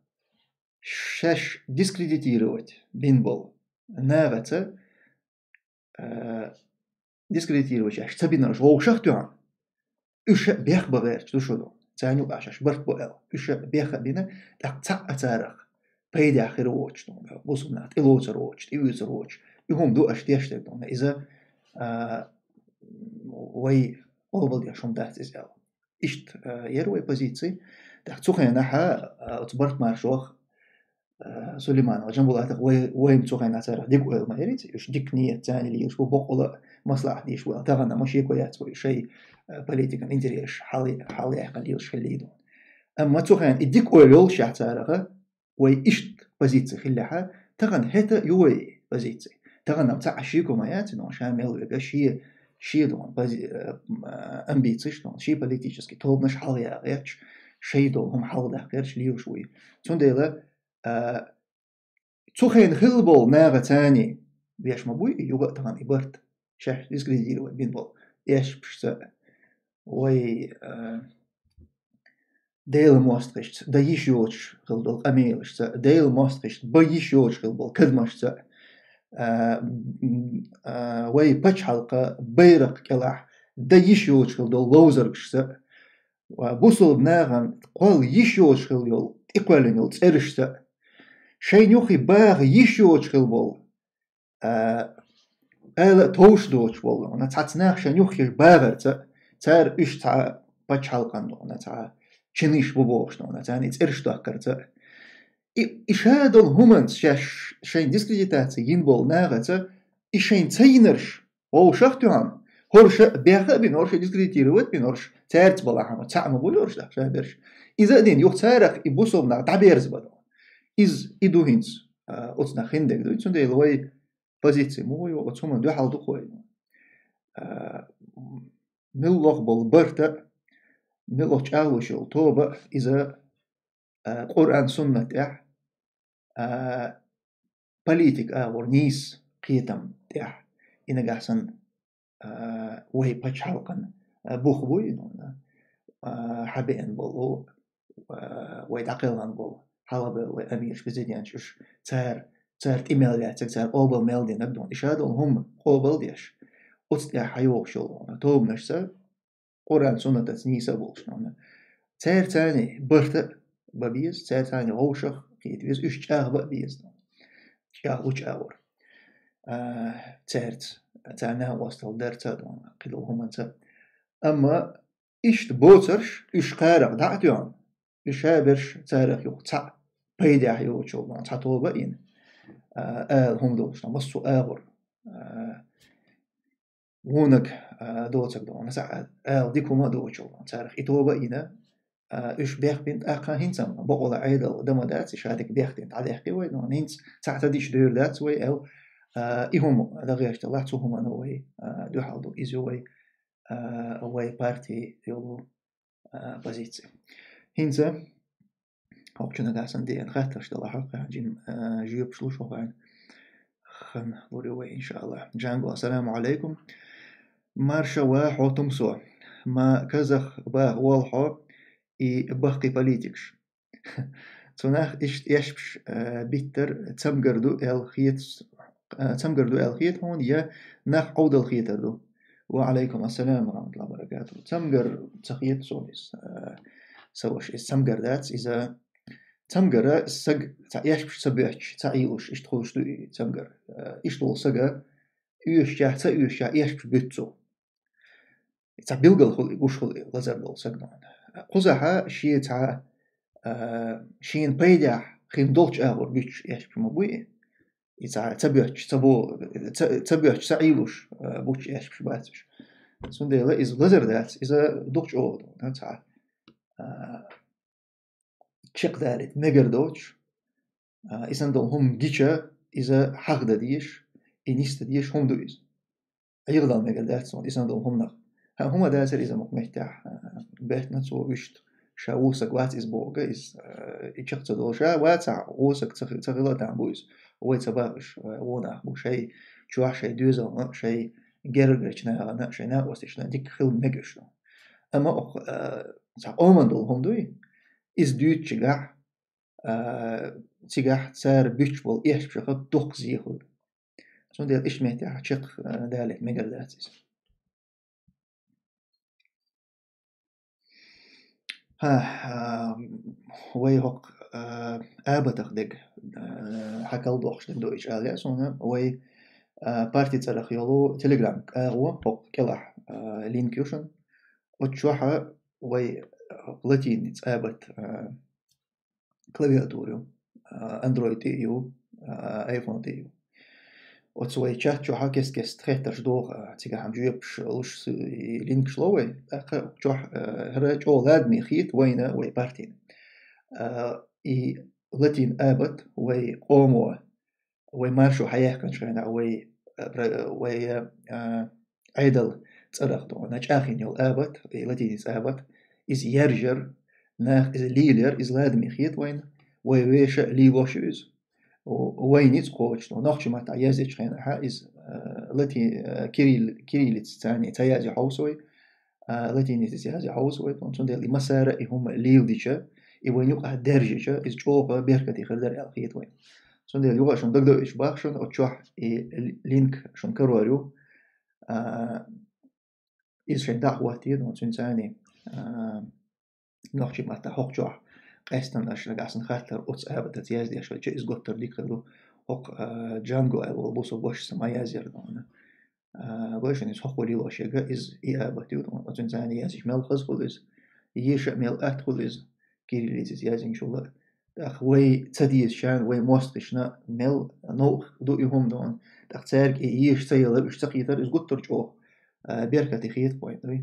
шаьш дискредитировать бина болу нахаца, а, дискредитировать шаьш ца бинарш вовшах а тоьхна, уьш а бехк бан гӀерташ ду шу ду. Царна юкъахь шаьш барт бо аьлла. Уьш а бехк а бина, тӀаккха цхьаъ а царах пайдехь хир воцуш, бусулба нах тӀелоцур воцуш, тӀеоьцур воцуш, и хӀума ду аша тешнарг, иза, а, вай къобалдеш хӀума дац иза аьлла. Иштта, а, яра вай позици. ТӀаккха цу хенахь, а, оцу барт маршох, а, Сулейманов Жамбулатах вай, вайна цу хенахь царах дика ойла ма ярий, уьш дика нийят царна лелаш бу, боккъала маслаӀат деш бу, тахана ма шеко яц вай шайн, а, политикан интересаш хьал-, хьалъяьккхина лелаш хилла ду. Амма цу хенахь и дика ойла йоллушехь царах, вай иштта позици хиллехь, тахана хӀета ю вай позици. Тахана-м цхьа а шеко ма яц, но ша мел вега шен, шен догӀун пози-, э, м, э, амбицеш, но шен политический тобанаш хьалха ян гӀерташ, шайн долу хӀума хьалха даккха гӀерташ лелаш ву и. Цундела, а, цу хенахь хилла болу нахаца царна беш ма буй и юха а тахана и барт, шаьш дискредитировать бина болу эшпашца вай, а, Делан мостагӀашца, дан йиш йоцуш хила долу къамелашца, Делан мостагӀашца бан йиш йоцуш хила болу кадамашца, а, м, а, вай пачхьалкхан байракх кӀелахь дан йиш йоцуш хила долу ловзаргашца, ва бусалба нахана кхолла йиш йоцуш хила йолу, тӀекхоьллина йолу цӀерашца, шайна юххе баха йиш йоцуш хила болу, а, ала а товш доцуш болу, хьуна цхьацца нах шайна юххе багӀарца, цара уьш цхьа пачхьалкхан, хьуна цхьа чинаш бу бохуш, хьуна царна и цӀераш дохкарца. И, и ша долу хӀуманца шаьш шайн дискредитация йина болу нахаца, и шайн ца йинарш вовшах а тоьхна, хӀорш а беха а бина, хӀорш а дискредитировать а бина, хӀорш цаьрца балахь хьама, цхьаъ ма бу хӀорш, да, ша берш. Иза а дина, юха царах и бусалба нах дӀаберза бан. Иза, и ду хӀинца, а, оцу нах хиндерг ду. Цундела вай позиция муха ю, оцу хӀуманна дуьхьал ду-кх вай. А, милла лох болу барт а, милла лох чӀагӀлуш йолу тоба а, иза, а, Къуръан-суннат тӀехь, а, политика агӀор нийса кхетам тӀехь, и нагахь санна, а, вай пачхьалкхан, а, бух буй, ну, а, хьабеана болу, а, вай дӀакхелхина болу, хьалха бевлла вай амираш, президенташ уьш, цара, цара тӀе мел лаьцнарг, цара къобал мел динарг ду, и ша долу хӀума къобал деш, оцу тӀехь хьайогӀуш йолу тобанашца, Къуръан-суннатаца нийса а болуш, ну, цара царна барт а бан беза, цара царна вовшах а кхета веза, уьш чӀагӀбан а беза, ну, чӀагӀлучу агӀор. А, цаьрца, царна накъосталла дарца а, ну, кхидолу хӀуманца. Амма иштта боцурш, уьш кхарах дӀа а тоьхна, уьш ша берш царах юха цхьаъ пайдехь йоцуш йолу, ну, цхьа тоба а йина, а, ала хӀума долуш, ну, массо а агӀор, а, вониг, а, доцург ду, хьуна цхьа ала дика хӀума а доцуш йолу, ну, царах и тоба а йина, а, уьш бехбина тӀаккха хӀинца а бакъволу Ӏедал дан ма дац, и ша дика бехдина дӀадаьккхи вай, ну, хӀинца цхьаъ ца дича дер дац вай аьлла, а, и хӀума дан гӀерташ делахь, цу хӀуманна вай, а, дуьхьал ду, иза ю вай, а, вай партин йолу, а, позиция. ХӀинца хӀокху чу нагахь санна дийна хаттарш делахь, хӀокху хьан жим, а, жоьпаш луш хӀокху хьан, хан лур ю вай, иншааллахӀ. Джанго, ассаламу Ӏалайкум. Марша ва хьо, тумсо. Ма казах баха волу хьо и баккхий политикаш. Цунах иштта эшпаш, а, биттар цамгар ду аьлла хета с-, а, цамгар ду аьлла хета хьуна, я нах Ӏовдал хетар ду? Ва Ӏалайкум ассалам ва рахматуллахӀи ва баракатухӀ. Цамгар ца хета суна иза, а, сан ваша, иза цамгар дац, иза цамгара саг ца эшпаш ца боьттуш, ца Ӏийлуш, иштта хуьлуш ду и цамгар. А, иштта волу сага оьшучехь, ца оьшучехь эшпаш буьту цо. Цхьа билгал хуьлу и, гуш хуьлу и лазар долу саг, ну. Кхузахьа шен цхьа, а, шена пайдехь хин долчу агӀор буьтуш эшпаш ма буй и. И цхьа ца боьттуш, ца бо-, ца, ца боьттуш, ца Ӏийлуш, а, буьтуш эшпаш бац уьш. Цундела иза лазар дац, иза дукха чӀогӀа ду, ну, цхьа, а, чекхдалийта мегар доцуш, а, и санна долу хӀума гича, иза хьахдан дезаш, и нисдан дезаш хӀума ду иза. Ӏехадала мегар дац цунна, и санна долу хӀуманах. ХӀан, хӀума дацара иза мукъа меттехь, а, беттана цо вуьшта, ша вон саг вац иза бохург, иза, а, и чекх ца долуш, ша вацахь, вон саг ца хи-, ца хила а там бу иза. Вай ца бахаш, а, вон нах бу, шайн чохь, шайн доьзална, шайн гергарчу нахана, шайн накъосташна дика хила мега уьш. Амма окх-, а, цхьа къоман долу хӀума дуй, иза дуьйцучигахь, а, цигахь цара буьтуш болу эшпашах дукха зе хуьлу. Цундела иштта меттехь чекх, а, далийта мегар дац иза. ХӀа, а, вай хӀокху, а, абатах дерг, а, хьакал дохуш дерг ду ича аьлла, суна вай, а, парти цӀарах йолу Telegram агӀо, хӀокху кӀелахь, а, линк ю шуна. Оцу чохьа вай латиница абат, а, клавиатура ю, а, Android тӀе а ю, а, iPhone тӀе а ю. Оцу вай чат чохьа кест-кеста хеттарш доху, а, цигахь хьан жоьпаш луш с-, и линкаш ло вай, тӀаккха чохь, а, хӀара чӀогӀа ладаме хета вайна, вай партина. А, и латин абат вай къомо, вай маршо хьаяьккхинчу хенахь, вай, а, пра-, вай, а, Ӏедал цӀарах дохуна чӀагӀйина йолу абат, и латиница абат, иза яржар, наха иза лелаяр, иза ладаме хета вайна, вай вешан а лелош ю иза. В-, вай ницкъ кхочуш, нохчийн маттахь яздечу хенахь иза, а, лати-, а, кирилл-, кириллица царна ца язъе хьовса вай, а, латиницаца язъе хьовза вай, цундела и массара и хӀума леладича, и вайна юкъахь даьржича, иза чӀогӀа беркате хир дара аьлла хета вайна. Цундела юха а шуна дагадоуьйтуш бах шуна, оцу чохь и линк шуна карор ю. А, иза шайн дӀа а хӀоттийна, цуьнца цхьаьна, а, нохчийн маттахь хӀокху чохь къаьстина аша нагахь санна хаттар оцу абатаца яздеш хилча, иза гуттар а дика хир ду. ХӀокху, а, Джанго аьлла волу бусалба вашас ма язъяра дона. А, вайшинна иза хӀокхо лелош ерг иза и абат ю, оцуьнца цхьаьна язйича мел хаза хуьлу иза, еша а мел атта хуьлу иза, кириллицаца яздинчул а. ТӀаккха вай ца дезачарна, вай мостагӀашна мел новкъа ду и хӀума дона. ТӀаккха цаьрга и еша ца ялар, уьш ца кхетар, иза гуттар а чӀогӀа, а, беркате хета вайна, дуй.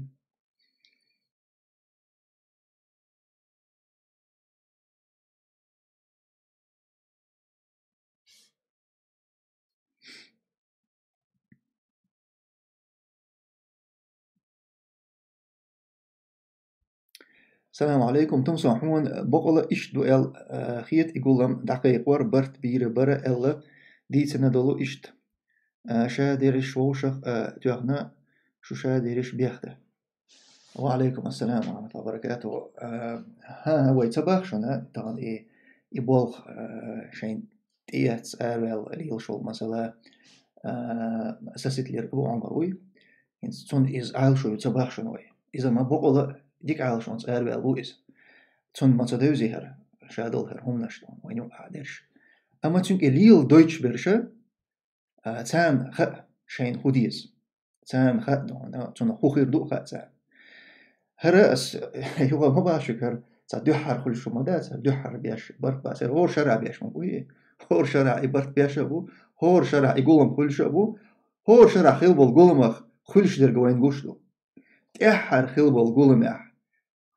Салам алейкум, Тумсо, хьуна бакъала иштта ду аьлла, а, хета и гулам дӀакхайкхор, барт бийр бара аьлла, дийцина долу иштта. А, ша дерриш вовшах, а, тоьхна, шу ша дерриш бехта. Ва алейкум ассалам ва рахматуллахи ва баракатуху. А, хӀан, хӀан, вай ца бах шуна, тахана и, и болх, а, шайн тӀеэцна араваьлла лелаш волу масала, а, Саситлера Абу Ӏумар вуй. ХӀинца цунна иза Ӏалашо ю ца бах шуна вай. Иза ма бакъала дика Ӏалашонца араваьлла ву иза. Цунна ма ца девзи хӀара, ша долу хӀара хӀуманаш вайна юкъахь дерш. Амма цуьнга и лела дойтуш берш, а, царна хаьа шайна хӀун деза. Царна хаьа дона, цунах хӀун хир ду а хаьа царна. ХӀара ас юха ма башуьгу хӀара, цхьа дуьххьара хуьлуш хӀума дац, хӀара дуьххьара беш барт бац, хӀара хӀора шарахь беш ма бу и. ХӀора шарахь и барт беш а бу, хӀора шарахь и гулам хуьлуш а бу, хӀора шарахь хила болу гуламах хуьлуш дерг вайна гуш ду. ТӀаьххьара хила болу гуламехь,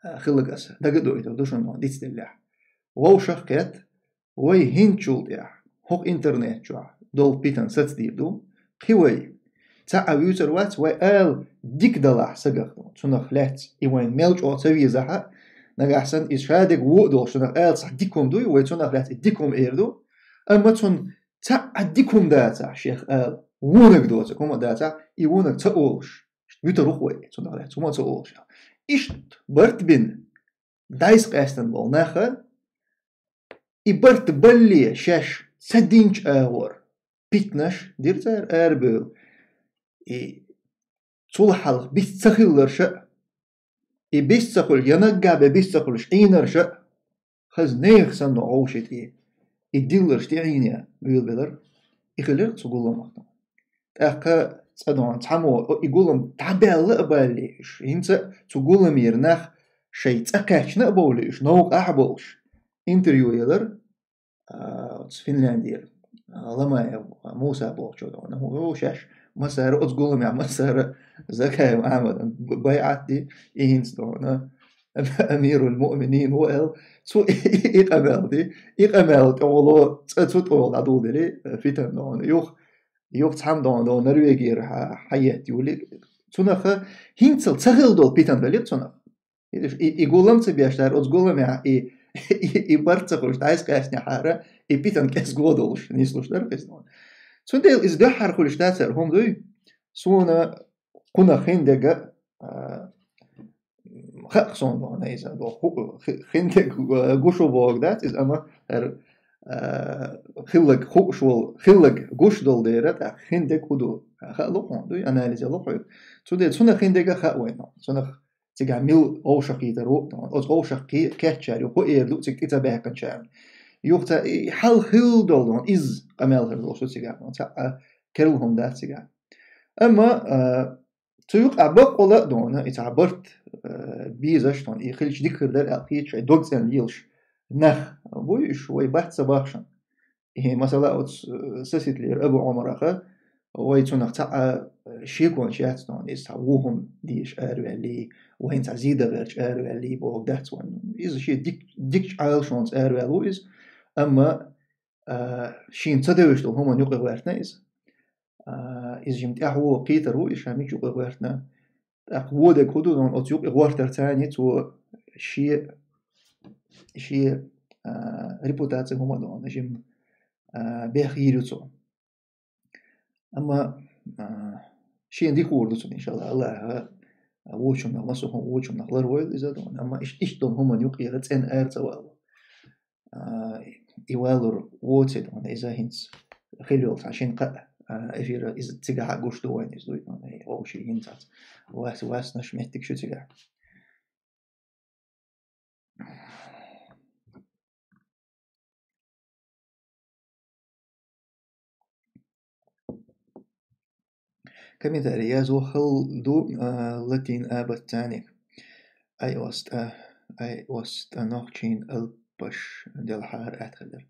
а, хилларг ас дага а дойтур ду шуна дицделлехь. Вовшах а кхетта, вай хӀинцачул тӀаьхьа хӀокху интернет чохь долу питана сацадийр ду, кхин вай цхьа а вуьйцур вац, вай ала дика далахь сагах ду. Цунах лаьцна и вайн мел чӀогӀа ца везахь а, нагахь санна иза шадерг вон а долуш, цунах ала цхьа дика хӀума дуй, вай цунах лаьцна и дика хӀума эр ду, амма цунна цхьа а дика хӀума дацахь, шех ала, вонаг доцург хӀума а дацахь, и вонаг ца олуш, вуьтур ву-кх вай, цунах лаьцна хӀума ца олуш. Иштта барт бина, дӀасакъаьстина болу наха, и барт балле шаьш ца динчу агӀор питанаш дира цара арабевлла. И цул хьалха бист ца хилларш а, и бист ца хуьлуш, я наггахь бен бист ца хуьлуш Ӏийнарш а, хаза нехан санна вовшийн тӀе и дилларш тӀеӀийна вуьйлабелар, и хилира цу гуламах. ТӀаккха цкъа дона цхьаммо и гулам дӀабаьлла а балле уьш, хӀинца а цу гуламера нах шайн цӀа кхаьчна а бовлий уьш, новкъахь а болуш, интервью елар, а, оцу Финляндера, а, Ламаев Муса бохучо дона. ХӀу, шаьш массара оцу гуламехь, массара Закаев Ахьмадан б-, байӀат ди, и хӀинца дона Амирул Муъминин ву аьлла, цо и, и къамел ди, и къамел тӀехула, цӀа цу тӀехула дӀадулдели, э, питана дона. Юха, юха цхьамма дона, дона Норвегера хьа-, хьаетта юли. Цунах хӀинцал ца хилла долу питана хилира цунах. Видиш, и, и гулам ца беш дара, оцу гуламехь и, и, и барт ца хуьлуш, дӀасакъаьстинехьара, и питана кӀезиг го долуш, нислуш дара иза. Цундела иза дуьххьара хуьлуш дацара хӀума дуй, суна кхунах хиндерг а, а, хаьа суна дона иза, боху, хи-, хиндерг, а, гуш ву бохург дац иза, амма хӀара, а, хилларг хууш волу, хилларг гуш долу дера, тӀаккха хиндерг хӀун ду, хаало хьуна дуй, анализ яло хьоьга. Цундела цунах хиндерг а хаьа вайна, цунах цигахь мила вовшахкхетар ву, оцу вовшахкхе-, кхетчара юха хӀун эр ду цига тӀе ца баьккхинчарна. Юха ца, и хьал хилла долу, иза къамел хир долуш ду цигахь, цхьа а керла хӀума дац цигахь. Амма, а, цу юкъахь баккъала а дона, и цхьа барт, а, безаш дона, и хилча дика хир дара аьлла хета шайн дог цӀена лелаш нах буй уьш, вай бац ца бахшана. И, масала, оцу, э, Саситлера Абу Ӏумараха, вай цунах цхьа а, э, шеконаш яц дона, иза цхьа вон хӀума дезаш араваьллий, вайна цхьа зен дан гӀерташ араваьллий бохург дац вайна. Иза шен дик-, дикачу Ӏалашонца араваьлла ву иза, амма, а, шена ца девзаш долу хӀуманна юкъа гӀоьртина иза. А, иза жима тӀаьхьо кхетар ву, иза ша мича юкъа гӀоьртина. ТӀаккха вон дерг хӀун ду, оцу юкъа гӀортар царна цо шен, шен, а, репутаци хӀума дона, жима, а, бех йийр ю цо. Амма, а, шена дика хуур ду цунна, иншалла, Аллаха, вочунах, массо хӀума вочунах ларвойла иза дона, амма иш-, ишта долу хӀуманна юкъера цӀена ара ца вало. А, и валур воций дона, иза хӀинца хила йолу цхьа шина кхаъ, а, эфира иза цигахь а гуш ду вайн иза дуй дона, и вовший хӀинца вас-, васнаш меттиг шу цигахь. Комментарий язо хала ду, а, латин абат царниг. Ай оста, ай оста нохчийн элпаш делхьара аьтта хилар.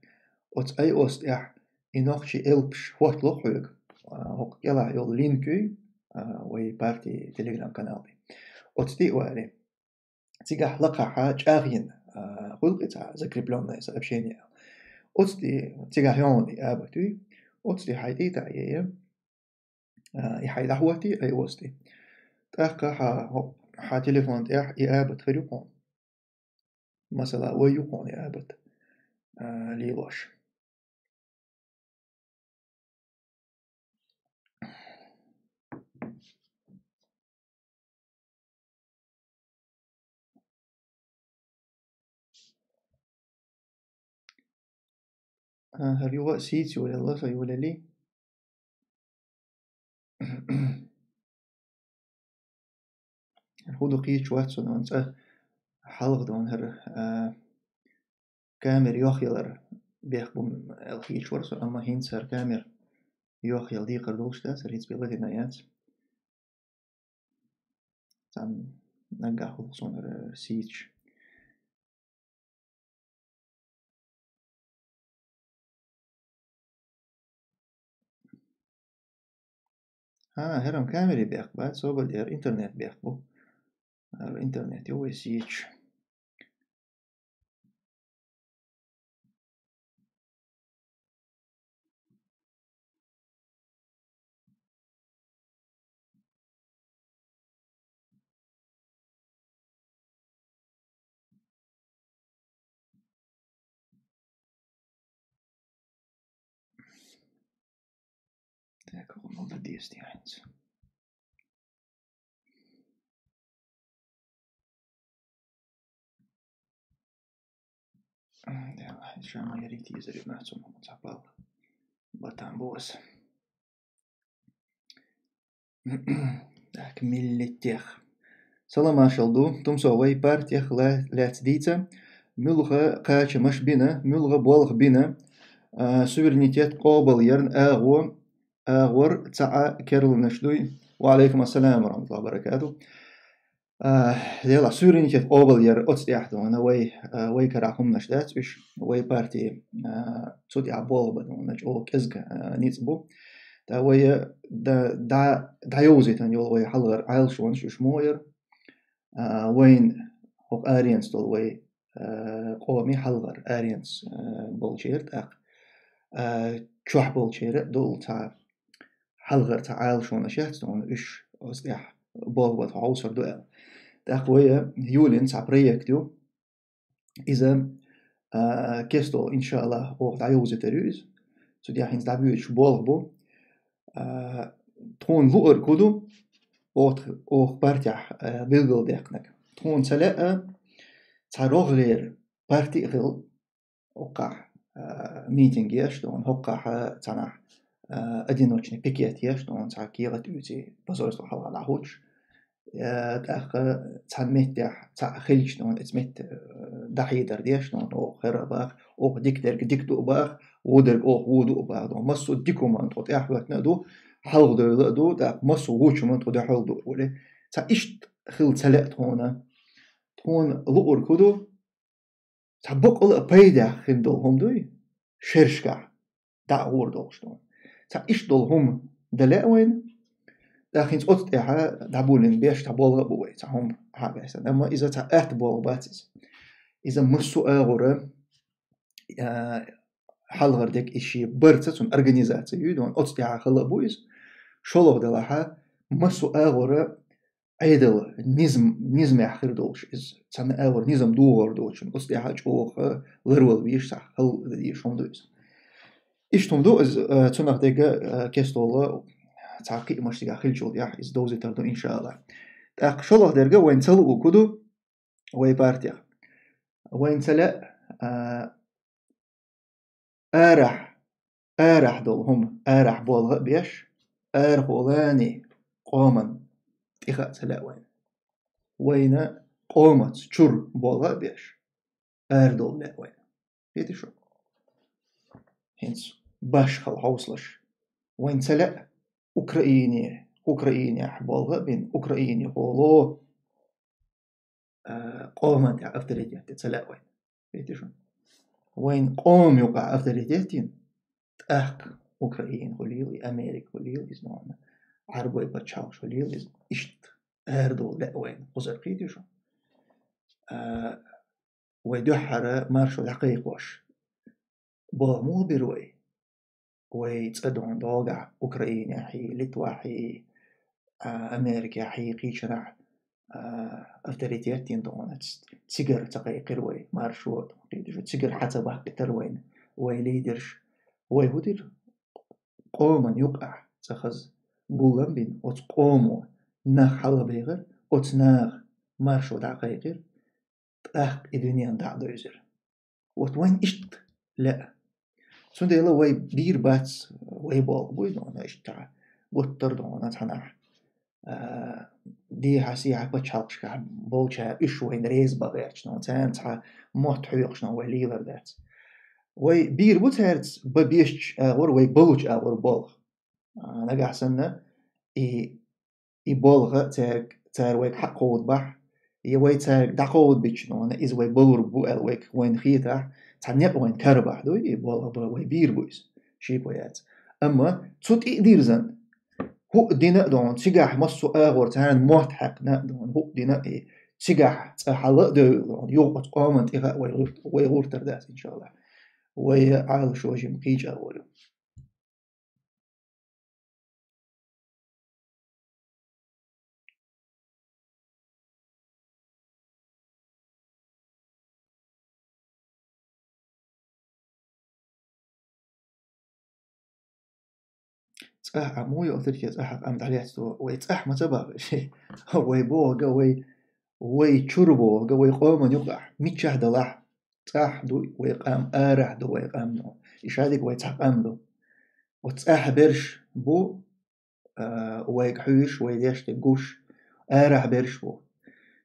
Оцу ай остехь и нохчийн элпаш хӀоттало хьоьга, а, хӀокху кӀелахь йолу линк юй, а, вай партии телеграм-канал тӀе. Оцу тӀе а варе. Цигахь лакхахьа чӀагӀйина, а, хуьлу-кх и цхьа закреплённое сообщение. Оцу тӀе, цигахь йогӀун и абат юй, оцу тӀе хьайн тӀе а таӀае, а, и хьайн дӀахӀоттае, ай оста тӀе. ТӀаккха хьан, хьан телефон тӀехь и абат хир ю хьуна. Масала, вай ю хьуна и абат, а, лелош. А, хӀара юха а сийца йолаелла, со йолаеллий. ХӀун ду кхеташ вац со, но цкъа хьалха дона хӀара, а, камера йохъялар бехк бу аьлла кхеташ вара со, амма хӀинца хӀара камера йохъяла декхар долуш дац, хӀара хӀинца бен латина яц. Цхьана наггахь хуьлу суна хӀара сийцаш. А, хӀара-м камери бехк бац, собар дера интернет бехк бу. ХӀара интернет ю вай сийцаш. Так, молодец, Дианец. М, да, ещё моя ритиза ребята, цхьа пал. Батам босс. Так, миллетех. Салам маршалла ду, Тумсо, вай партех ла-, лаьцна дийца, муьлха кхачамаш бина, муьлха болх бина, а, суверенитет къобал ярна агӀо, агӀор ца Ӏа керланаш дуй. Ва алейкум ассалам ва рахматуллахи ва баракатух. А, делахь суверенитет къобал яр оцу тӀехь дуна, вай, а, вай карахь хӀуманаш дац уьш, вай партии, а, цу тӀехь болх бан дуна, чӀогӀа кӀезга, а, ницкъ бу. Та вай, а, да-, да-, дӀайовзийтан йолу вай хьалхара Ӏалашонаш уьш мо яр, а, вайн хӀокху аренца долу вай, а, къоми хьалхара аренца, а, болчеран тӀаккха, а, чохь болчеран а долу цхьа хьалхара цхьа Ӏалашонаш яц дуна уьш оцу тӀехь болх бан хьовсур ду аьлла. ТӀаккха вай юлин цхьа проект ю. Иза, а, кесто, иншааллах, оха дӀайовзийтар ю иза. Цу тӀехь хӀинца дӀабоьдуш болх бу. А, тхуна луъург хӀун ду, оха, оха партехь, а, билгалдаьккхинарг. Тхуна ца лаьа, цхьа рогӀера парти а хила, хӀокхахь, а, митинг еш дуна, хӀокхахь, а, цхьанахь, а, одиночный пикет еш дуна, цхьа кехат оьций, посольство хьалха дӀахӀуттуш. А, тӀаккха цхьана меттехь цхьаъ хилча дуна, оцу метта, а, дӀахьедар деш дуна, оха хӀара баха, оха дика дерг дика ду а баха, вон дерг оха вон ду а баха дуна. Массо а дика хӀуманна тхо тӀаьхьахӀоьттина а ду, хьалхадевлла а ду, тӀаккха массо а вочу хӀуманна тхо дуьхьал ду а олий. Цхьа иштта хила ца лаьа тхуна. Тхуна луъург хӀун ду? Цхьа бакъала а пайдехь хир долу хӀума дуй, шерашкахь дӀа а гӀур долуш ду. Цхьа иштта долу хӀума дан лаьа вайна, тӀаккха хӀинца оцу тӀехь дӀаболийна беш цхьа болх а бу вай, цхьа хӀума хьа а баьссан. Амма иза цхьа атта болх бац иза. Иза массо а агӀора, а, хьалхара дерг и шен барца цунна организация ю дуна, оцу тӀехь хала а бу иза. ШолгӀа делахь, массо а агӀора Ӏедал низм-, низамехь хир долуш иза, цхьана агӀор низам догӀур доцун, оцу тӀехь чӀогӀа ларвала везаш, цхьа хала дезаш хӀума ду иза. Иштта хӀума ду иза, а, цунах дерг, а, кестола цхьа кхиамаш цигахь хилчул тӀехь иза довзийтар ду, иншааллах. ТӀаккха шолгӀа дерг вайна ца луъург хӀун ду вай партех? Вайна ца лаьа, а, арахь, арахь долу хӀума, арахь болх а беш, арахьа лаьний къоман тӀеха а ца лаьа вайна. Вайна къомаца чура болх а беш, арадовла лаьа вайна. Хетий шу? ХӀинца башхала хьовсалаш. Вайна ца лаьа Украине, Украинехь болх а бина, Украинехула, а, къоман тӀехь авторитет ца лаьа вайна. Хетий шу? Вайна къоман юкъахь авторитет йина, тӀаккха Украина хуьлийла, и Америка хуьлийла, иза нуна, Ӏарбойн пачхьалкхаш хуьлийла, иза иштта арадовла лаьа вайна. Кхузара хетий шу? А, вай дуьххьара маршо дӀакхайкхош болх муха бира вай? Вай цӀа дохна догӀахь, Украинехьий, Литвахьий, а, Америкехьий, кхечанахь, а, авторитет йина дохна, ц-, цигара ца кхайкхира вай, маршо, кхетий шу, цигара хьа ца баккхийтира вайна вай лидерш. Вай хӀун дира? Къоман юкъахь цӀа хаза гулам бина, оцу къомо нах хьалабехира, оцу наха маршо дӀакхайкхира, тӀаккха и дуьненна дӀа а довзира. Вот вайна иштта лаьа. Цундела вай бийр бац, вай болх буй дохна иштта гуттар а дохна цхьанахь, а, дехьа-сехьа пачхьалкхашкахь болчара уьш вайна реза бан гӀерташ дохна, царна цхьа мотт хьоькхуш дохна вай лелар дац. Вай бийр бу цаьрца бан безачу агӀор, вай балучу агӀор болх. А, нагахь санна и и болх цаьрга, цара вайга хьакховдабахь, я вай цаьрга дӀакховдабича нуна, иза вай балур бу аьлла вайга, вайна хетахь, цхьа некъ вайна карабахь дуй, и болх бан вай бийр бу иза, шеко яц. Амма цу тӀе а дирзина, хӀуъа дина а дохна, цигахь массо а агӀор царна мотт хьаькхна а дохна, хӀуъа дина а, и цигахь цӀа хьала а девлла дохна, юха оцу къоман тӀеха а вай гӀурт-, вай гӀуртар дац, иншаллахӀ. Вай Ӏалашо жима кхечу агӀор ю. ЦӀахь Ӏамо ю, авторитет цӀахь къам дӀалецдо, вай цӀахь ма ца баххаш. Вай бохург, вай, вай чуьра бохург, вай къоман юкъахь, миччахь далахь, цӀахь ду вай къам, арахь ду вай къам, но и шадерг вай цхьа къам ду. Оцу цӀахь берш бу, а, вайга хьуьйсуш, вай дешнашка гуш, арахь берш бу.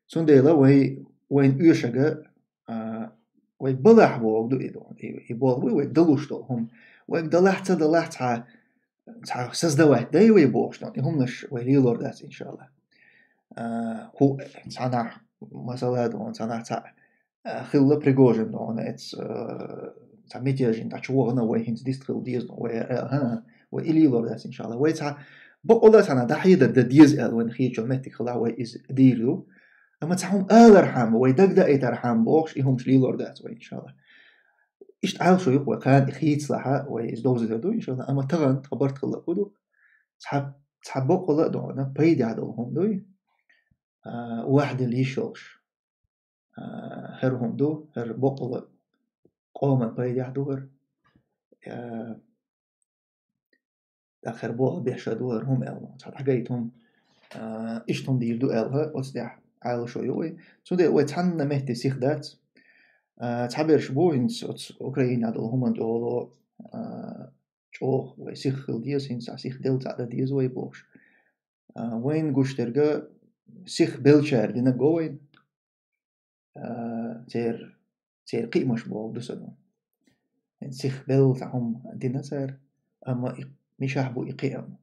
Цундела вай, вайна оьшург, а, вай балахь бохург ду и ду, и, и болх буй вайга далуш долу хӀума. Вайга далахь, ца далахь, цхьа, цхьа создавать дай вай бохуш долу, и хӀуманаш вай лелор дац, иншаллахӀ. А, хӀу, цхьанахь, масала, ду, цхьанахь цхьа а, хилла Пригожин дохна, эц, а, цхьа мятежин дӀачувахана, вай хӀинца дистхила деза, вай, а, хӀа, вай и лелор дац, иншаллахӀ. Вай цхьа бакъала цхьана дӀахьедар дан деза аьлла, вайна хетачу меттиг хилахь, вай иза дийр ду. Амма цхьа хӀума алархьама, вай дагдаийтархьама бохуш, и хӀумаш лелор дац вай, иншаллахӀ. Иштта Ӏалашо ю-кх вай, кхана и хийцалахь, вай иза довзийтар ду, иншаллахӀ. Амма тахана тхан барт хилла хӀун ду? Цхьа, цхьа бакъала а дохна, пайдехь долу хӀума дуй? А, ваьхьдила йиш йолуш. А, хӀара хӀума ду, хӀара бакъала къоман пайдехь ду хӀара. А, тӀаккха хӀара боху беша ду хӀара хӀума аьлла. Цхьа дӀагайта хӀума, а, иштта хӀума дийр ду аьлла, оцу тӀехь Ӏалашо ю вай. Цундела вай цхьанна метте сиха дац. А, цхьаберш бу хӀинца оцу Украинехь долу хӀуманна тӀехула, а, чӀогӀа вай сиха хила деза, хӀинца сиха делла цхьаъ дан деза вай бохуш. А, вайна гуш дерг сиха беллачара динарг го вайна. А, церан, церан кхиамаш бохург ду сан. Сиха белла цхьа хӀума дина цара, амма и мичахь бу и кхиам?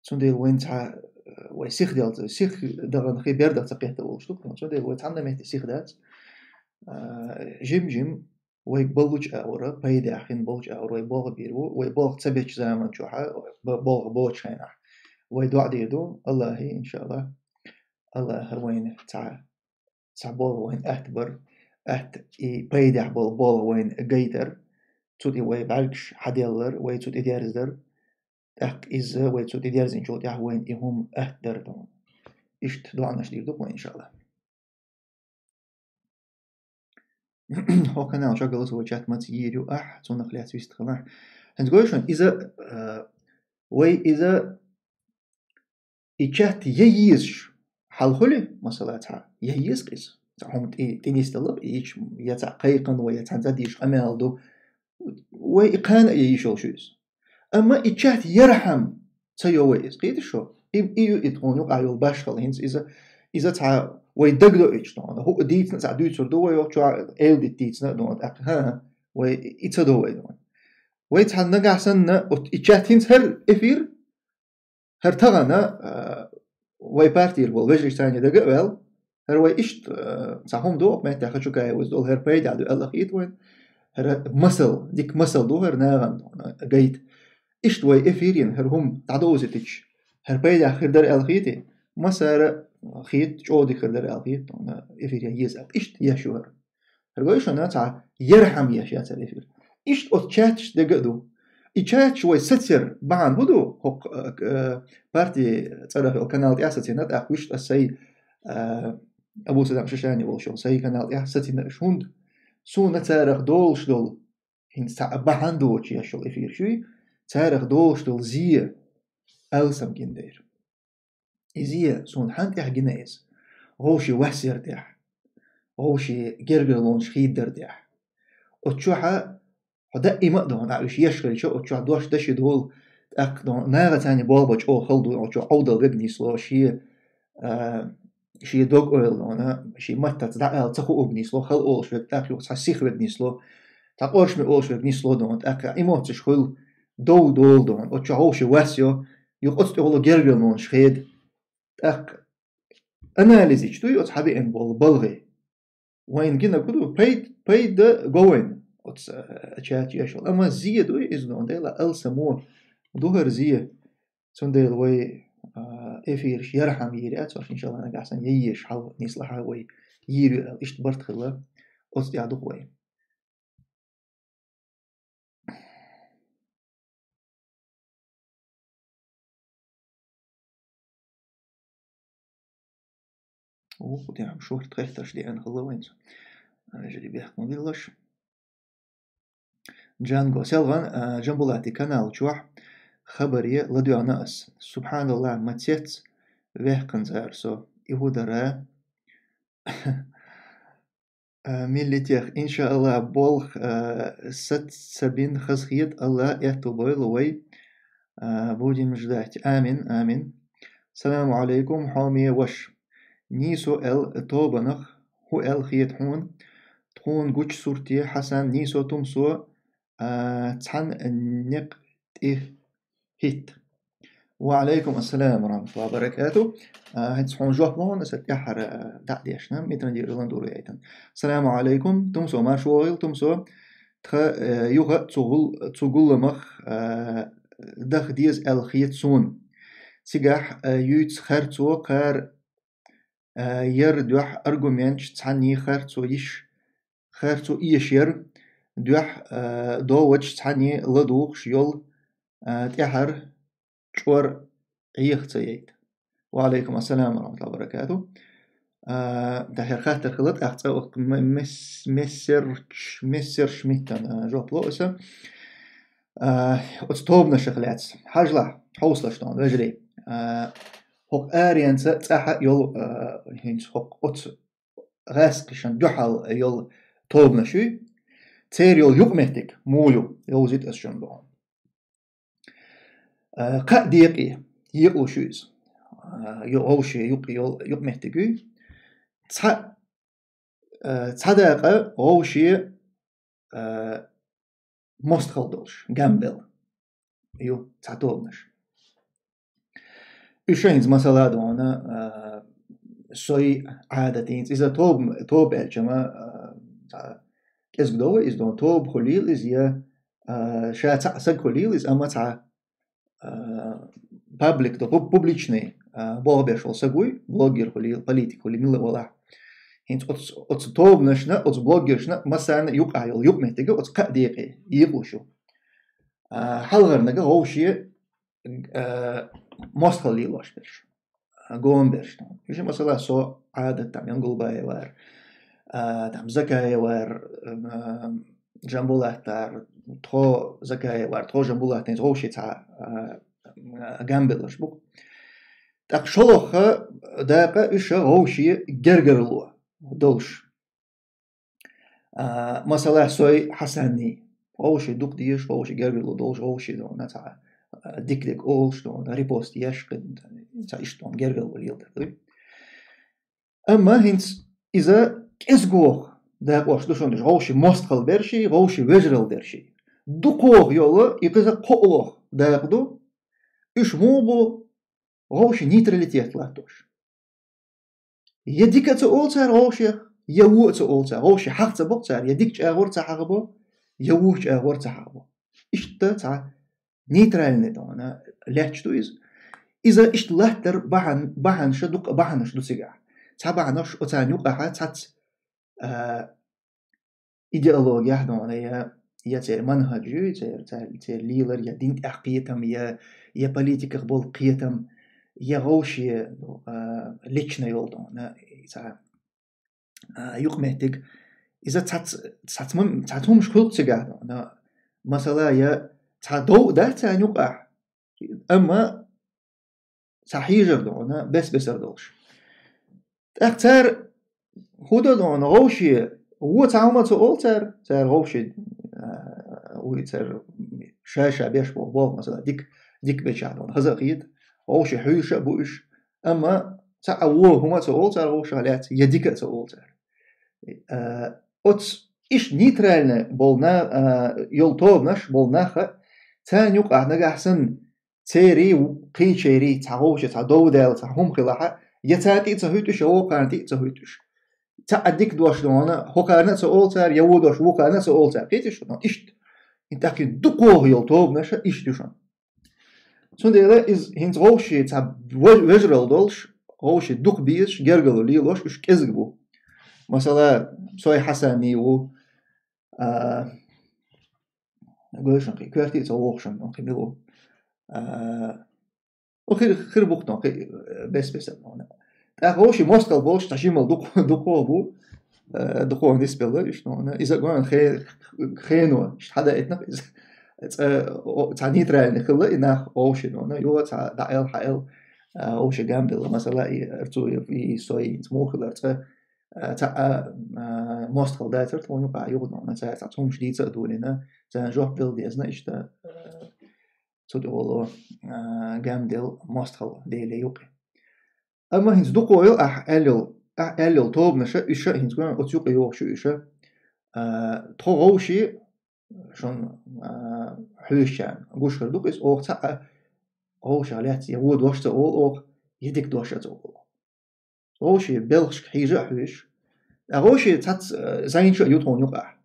Цундела вайна цхьа, вай сиха делла, сиха дахана хи бердах ца кхетта волуш ду, цундела вай цхьанна метте сиха дац. А, жим-жим вайга баллучу агӀора, пайдехь хин болчу агӀора вай болх бийр бу, вай болх ца бечу заман чохь, б-, болх боцу хенахь. Вай доӀа дийр ду, АллахӀе, иншаллахӀ. АллахӀа вайна цхьа, цхьа болх вайна атта бар, атта и пайдехь болу болх вайна гайтар, цу тӀе вай бӀаьргаш хьаделлар, вай цу тӀе дерзадар, тӀаккха иза вай цу тӀе дерзинчул тӀаьхьа вайна и хӀума атта дара тхуна. Иштта доӀанаш дийр ду вай, иншаллахӀ. Хьо канал чӀогалла вай чат маца йийр ю ахь, цунах лаьцна вистхилахь. ХӀинца гой шуна, иза, а, вай иза и чат я езаш, Хьал хуьлий, масала, цхьа, я еза-кх иза. Цхьа хӀума тӀе-, тӀенисделла-кх, я ца кхайкхина вай, я цхьа цӀа дийша къамел ду. Вай и кхана а я йиш йолуш ю иза. Амма и чат ярхьама ца йо вай иза, кхетий шо? И, и ю и тхуна юкъахь йолу башхалла хӀинца иза, иза цхьа вай дагадоуьйтуш тхуна. ХӀуъа дийцина а цхьа дуьйцур ду вай, йолчохь эла дита дийцина а тхуна, тӀаккха, хӀан-хӀа, вай и ца до вай тхуна. Вай цхьа нагахь санна, оцу и чат хӀинца хӀара эфир, хӀара тахана, а, вай партера болу вежарий царна дага а ваьлла, хӀара вай иштта, а, цхьа хӀума ду, оха меттехь Хачукаевас долу, хӀара пайда ду аьлла хета вайн. ХӀара масал, дика масал ду хӀара нахана гайта. Иштта вай эфирийн хӀара хӀума дӀадовзийтича, хӀара пайда хир дара аьлла хетий, массара хета, чӀогӀа дика хир дара аьлла хета, эфир ян еза аьлла. Иштта еш ю хӀара. ХӀара гой шуна цхьа ярхьама еш яцара эфир. Иштта оцу чаташ дега а ду. И чаташ вай сацар бахьана хӀун ду? ХӀокху, э, к-, э, парти цӀарах йолу канал тӀехь сацийна, тӀаккха вуьшта аса сай, э, Абу Садам Шишани волуш йолу сай канал тӀехь сацийна аша хӀунда? Суна царах долуш долу, хӀинца цхьа бахьана доцуш еш йолу эфир шуй, царах долуш долу зе алсам гина дайра. И зе суна хьан тӀехь гина иза? Вовшийн вас яр тӀехь. Вовшийн гергарлонаш хийддар тӀехь. Оцу чохьа хьо даима а доху, нах уьш еш хилча, оцу чохь дош даши долу, тӀаккха доху, нагӀа царна болх бан чӀогӀа хала ду, оцу чохь Ӏовдал вега нисло, шен, а, шен дог-ойла доху, шен маттаца дӀаала ца хуург нисло, хала олуш вега, тӀаккха юха цхьа сих вега нисло, цхьа къоршаме олуш вега нисло доху, тӀаккха эмоцеш хуьлу, дов долу доху, оцу чохь вовшийн вас йо, юха оцу тӀехула гергарлонаш хеда. ТӀаккха анализича дуй оцу хьабеана болу балгӀе. Вайна гинарг хӀун ду? Пайд-, пайда го вайна оцу, а, чат еш йолу. Амма зе дуй иза, дела алсамо ду хӀара зе. Цундела вай, а, эфираш ярхьама йийр яц, ваш, иншалла, нагахь санна я езаш хьал нислахь вай йийр ю аьлла, иштта барт хилла, оцу тӀехь ду-кх вай. Ух, дехьа шорта хеттарш деана хилла вайна цу. Вежарий, бехк ма биллалаш. Джанго, селхана, а, Джамбулатин канал чохь хабаре ладоьгӀна ас. Субханаллах, ма цец ваьккхина цара со. И хӀун дара? А, миллитех, иншааллах, болх, а, сац-, ца бин хазахета, Аллах аьтто бойла вай, а, будем ждать. Амин, амин. Саламу алейкум, хьоме ваш. Нийсо аьлла тобанах хӀун аьлла хета хьуна? Тхуна гучу сурте Хьасан, нийсо, тумсо, а, цхьана некъ тӀе хӀитта. Ва алейкум ассалам ва рахматуллахи ва баракату. А, хӀинца хьуна жоп ма хьуна, аса тӀаьххьара, а, дӀа а дешна, метран дийра лан дура яйтан. Саламу алейкум, тумсо, марш вогӀийла, тумсо. Тха, э, юха цу гул-, цу гулламах, а, даха деза аьлла хета суна. Цигахь, а, юьйцу харцо кхара а, яр дуьхьа аргументаш цхьанний харцо йиш, харцо эшар дуьхьа, а, довхача цхьанний ладугӀуш йолу, а, тӀаьхьара чӀор Ӏеха ца яйта. Ва алейкум ассалам ва рахматуллахи ва баракату. А, тӀаьхьара хаттар хила тӀаккха цкъа м-, мес-, мессерч-, мессершмиттан, а, жоп ло аса. А, оцу тобанашах лаьцна. Хьажалахь, хьовсалаш тхуна, вежарий. А, хӀокху аренца цӀахьа йолу, а, хӀинца хӀокху оцу гӀаскхишан дуьхьал йолу тобанаш юй. Церан йолу юкъаметтиг муха ю, йовзийта ас шуна доху. А, кхаа декъе екъалуш ю иза. А, йо-, вовше юкъ-, йол-, юкъаметтиг юй. Цхьа, а, цхьа дакъа вовше, а, мостагӀалла долуш, гамбел ю цхьа тобанаш. Уьш хӀинца масала а дохуна, а, сой Ӏадатийна, иза тоба, тоба аьлча ма, а, цхьа кӀезиг до вай иза дохуна, тоба хуьлийла иза, я, а, ша цхьаъ саг хуьлийла иза, амма цхьа, а, паблик до, пуб-, публичный, а, болх беш волу саг вуй, блогер хуьлийла, политик хуьлийла, мила а валахь. ХӀинца оцу, оцу тобанашна, оцу блогершна массарна юкъахь йолу юкъаметтиг оцу кхаа декъе екъалуш ю. А, хьалхарниг вовше, а, мостагӀалла лелош берш, а, гомберш. Уьш, масала, со Ӏадат, там, Янгулбаевар, а, там, Закаевар, а, Жамбулаттар, тхо Закаевар, тхо Жамбулаттин, вовше цхьа, а, гамбелаш бу-кх. ТӀаккха шолгӀа дакъа уьш вовшийн гергарло долуш. А, масала, Сой Хьасанний. Вовшийн дукха дезаш, вовшийн гергарло долуш, вовшийн дона цхьа, а, дика-дика олуш дона, репост еш, кхин, цхьа иштта дона гергарло леладар дуй. Амма хӀинца иза кӀезиг воху дакъош ду шуна, уьш вовшийн мостагӀалла берш, вовшийн вежаралла берш. ДукхагӀа йолу, и кхуза кхоалгӀа дакъа ду, уьш муха бу, вовшийн нейтралитет латтош. Я дика а ца олу цара вовшех, я вон а ца олу цара. Вовшийн хьагӀ ца бо цара, я дика чӀагӀор ца хьагӀ бо, я вон чӀагӀор ца хьагӀ бо. Иштта цхьа нейтральный дона лаьтташ ду иза. Иза иштта латтар бахьан-, бахьанаш дукха бахьанаш ду цигахь. Цхьа бахьанаш оцарна юкъахь цхьацца, а, идеологехь дона, я, я церан манхӀаж ю, церан, церан, церан лелар, я дин тӀехь кхетам, я, я политиках болу кхетам, я вовшийн, а, личный йолу дона, цхьа, а, юкъаметтиг. Иза цац-, цац-, цац хӀумаш хуьлу цигахь дона. Масала, я цхьа дов а дац царна юкъахь, амма цхьа хьежар дона, бес-бесар долуш. ТӀаккха цара хӀун до дона, вовшийн, вон цхьа хӀума ца олу цара, цара вовшийн, а, вуй цара ша-ша беш бо-, болх, масала, дика, дика бечахь дона, хаза а хета, вовшийн хьуьйша а бу уьш, амма цхьа а вон хӀума ца олу цара вовшах лаьцна, я дика а ца олу цара. А, оцу иштта нейтральный болу на-, а, йолу тобанаш болу нах а, царна юкъахь нагахь санна, церий, кхечерий, цхьа вовшийн, цхьа дов даьлла, цхьа хӀума хилахь а, я царна тӀе а ца хӀуьттуш, я вокхарна тӀе а ца хӀуьттуш. Цхьа а дика дош дона, хӀокхарна а ца олу цара, я вон дош вукхарна а ца олу цара. Кхетий шуна, иштта. И тӀаккха дукхагӀа йолу тобанаш а иштта ю шуна. Цундела иза хӀинца вовшийн цхьа ве-, вежаралла долуш, вовшийн дукха безаш, гергарло лелош, уьш кӀезиг бу. Масала, Сой Хьасанний ву, а, гой шуна кхин, коьртий а ца воху шуна, кхин мила ву. А, ну, хир, хир бу-кх, ну, кхин, э, бес-бесар, ну. ТӀаккха вовшийн мостагӀалла болуш цхьа жималла дукха, дукха бу, э, дукха нисбелла уьш, ну, иза гой хе-, хено, иштта хьадаийтина иза. Цкъа, о, цхьа нейтральный хилла и нах вовшийн, ну, юха цхьа дӀаэл, хьаэл, а, вовшийн гамбелла, масала, и Арцуев, и Сой, и муха хилар цкъа, а, цхьа, а, а, мостагӀалла дацара тхуна юкъахь, юха, ну, цара цхьа хӀумаш дийца а долийна, царна жоп белла дезна, иштта, а, цу тӀе волу, а, гамделла мостагӀалла Деле юкъе. Амма хӀинца дукха йолу ахь аьлла йолу, ахь аьлла йолу тобанаш а, уьш а хӀинца оцу юкъе йогӀуш ю уьш а, а, тхо вовшийн шуна, а, хьуьйсучарна гуш хир ду-кх иза, оха цхьа а вовшах лаьцна я вон дош ца олу оха, я дика дош а ца олу. Вовшийн белхашка хьийжа а хьуьйсуш. Ткъа вовшийн цхьацца, э, зӀенаш а ю тхуна юкъахь.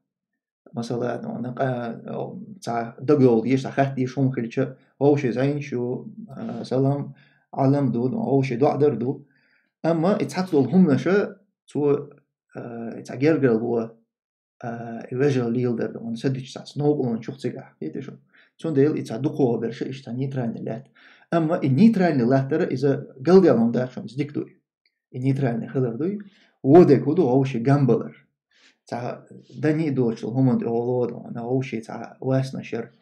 Масала, ну, накъа, о, цхьа дагайовла дезаш, цхьа хатта дезаш хӀума хилча, вовшийн зӀенаш ю, э, салам, Ӏалам ду, ну, вовшийн доӀа дар ду. Амма и цхьацца долу хӀуманаш а цо, э, и цхьа гергарло, а, и вежаралла леладар ду, вон са дуьтуш цхьацца новкъарлончух цигахь, кхетий шу? Цундела и цхьа дукхагӀа берш а иштта нейтральный лаьтта. Амма и нейтральный латтар а иза галдаьлла хӀума дац шуна, иза дика ду и. И нейтральный хилар дуй, вон дерг хӀун ду, вовшийн гамбалар. Цхьа данни а доцуш долу хӀуманна тӀе гӀоло а ду, вовшийн цхьа васнаш яр.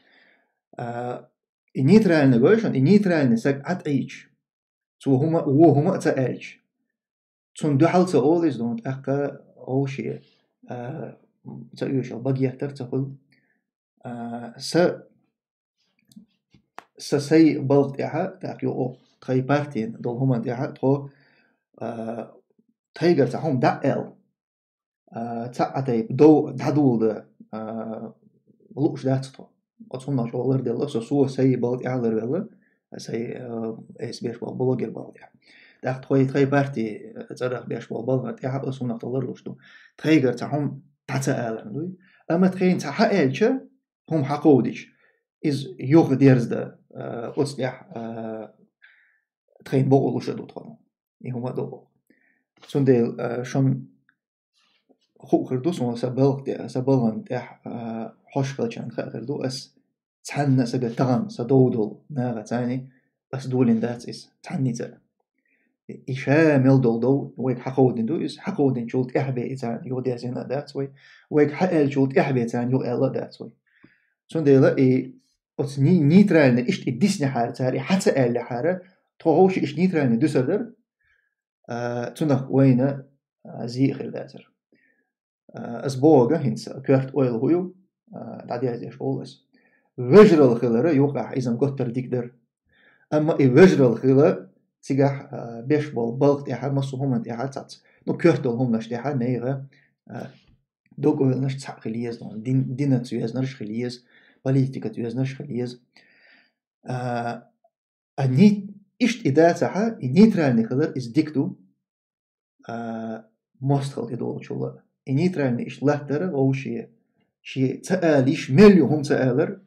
А, и нейтральный гой шуна, и нейтральный саг Ӏа тӀейча, цо хӀума, вон хӀума а ца аьлча, цунна дуьхьал ца олу иза, ну, тӀаккха вовшийн, а, ца оьшург багеттар ца хуьлу. А, са, са сай балха тӀехь, тӀаккха юкъа тхайн партин долу хӀуманна тӀехь тхо, а, тхайгара цхьа хӀума дӀа а аьлла, а, цхьа а тайпа дов дӀадоладан, а, лууш дац тхо. Оцу хӀуманах чӀогӀа ларделла со, со сай балха тӀехь ларвелла, сай, а, эс беш болу блогер балха тӀехь. ТӀаккха тхой, тхайн парти, а, цӀарах беш болу балхана тӀехь оцу хӀуманах тхо ларлуш ду. Тхайгара цхьа хӀума дӀа ца аларна дуй. Амма тхайна цхьа хьааьлча, хӀума хьакховдича, иза юха дерзадан, а, оцу тӀехь, а, тхайна бакъо луш а ду тхо. И хӀума а ду. Цундела, а, шуна хуур ду, суна сан балха тӀе-, сан балхана тӀехь, а, хьош хилчарна хаа хир ду, ас цхьанна а сага тахана сан дов долу нахаца ас долийна дац иза, цхьаннийца а. И ша мел долу дов вайга хьакховдийна ду иза, хьакховдийначул тӀаьхьа бен иза юха дерзийна а дац вай, вайга хьааьллачул тӀаьхьа бен царна юха аьлла а дац вай. Цундела и оцу ни-, нейтральный иштта и диснехьара цара, и хьа ца аьллехьара, Тхо вовши иштта нейтральный дуьсар дара, а, цунах вайна, а, зе а хир дацар. А, ас боху хӀинца, коьрта ойла хӀу ю, а, дӀадерзадеш олу ас. Вежаралла хилара юкъахь иза-м гуттар дика дара. Амма и вежаралла хила цигахь, а, беш болу балха тӀехьа, массо а хӀуманна тӀехьа цац. Ну, коьрта долу хӀуманаш тӀехьа, нехан, а, дог-ойланаш цхьаъ хила еза, дин, динца везнарш хила еза, политикаца везнарш хила еза. А, а ни-, иштта и дацахьа, и нейтральный хилар иза дика ду, а, мостагӀалла тӀедолучул а. И нейтральный иштта латтара вовше, шен ца ала йиш, мел ю хӀума ца алар,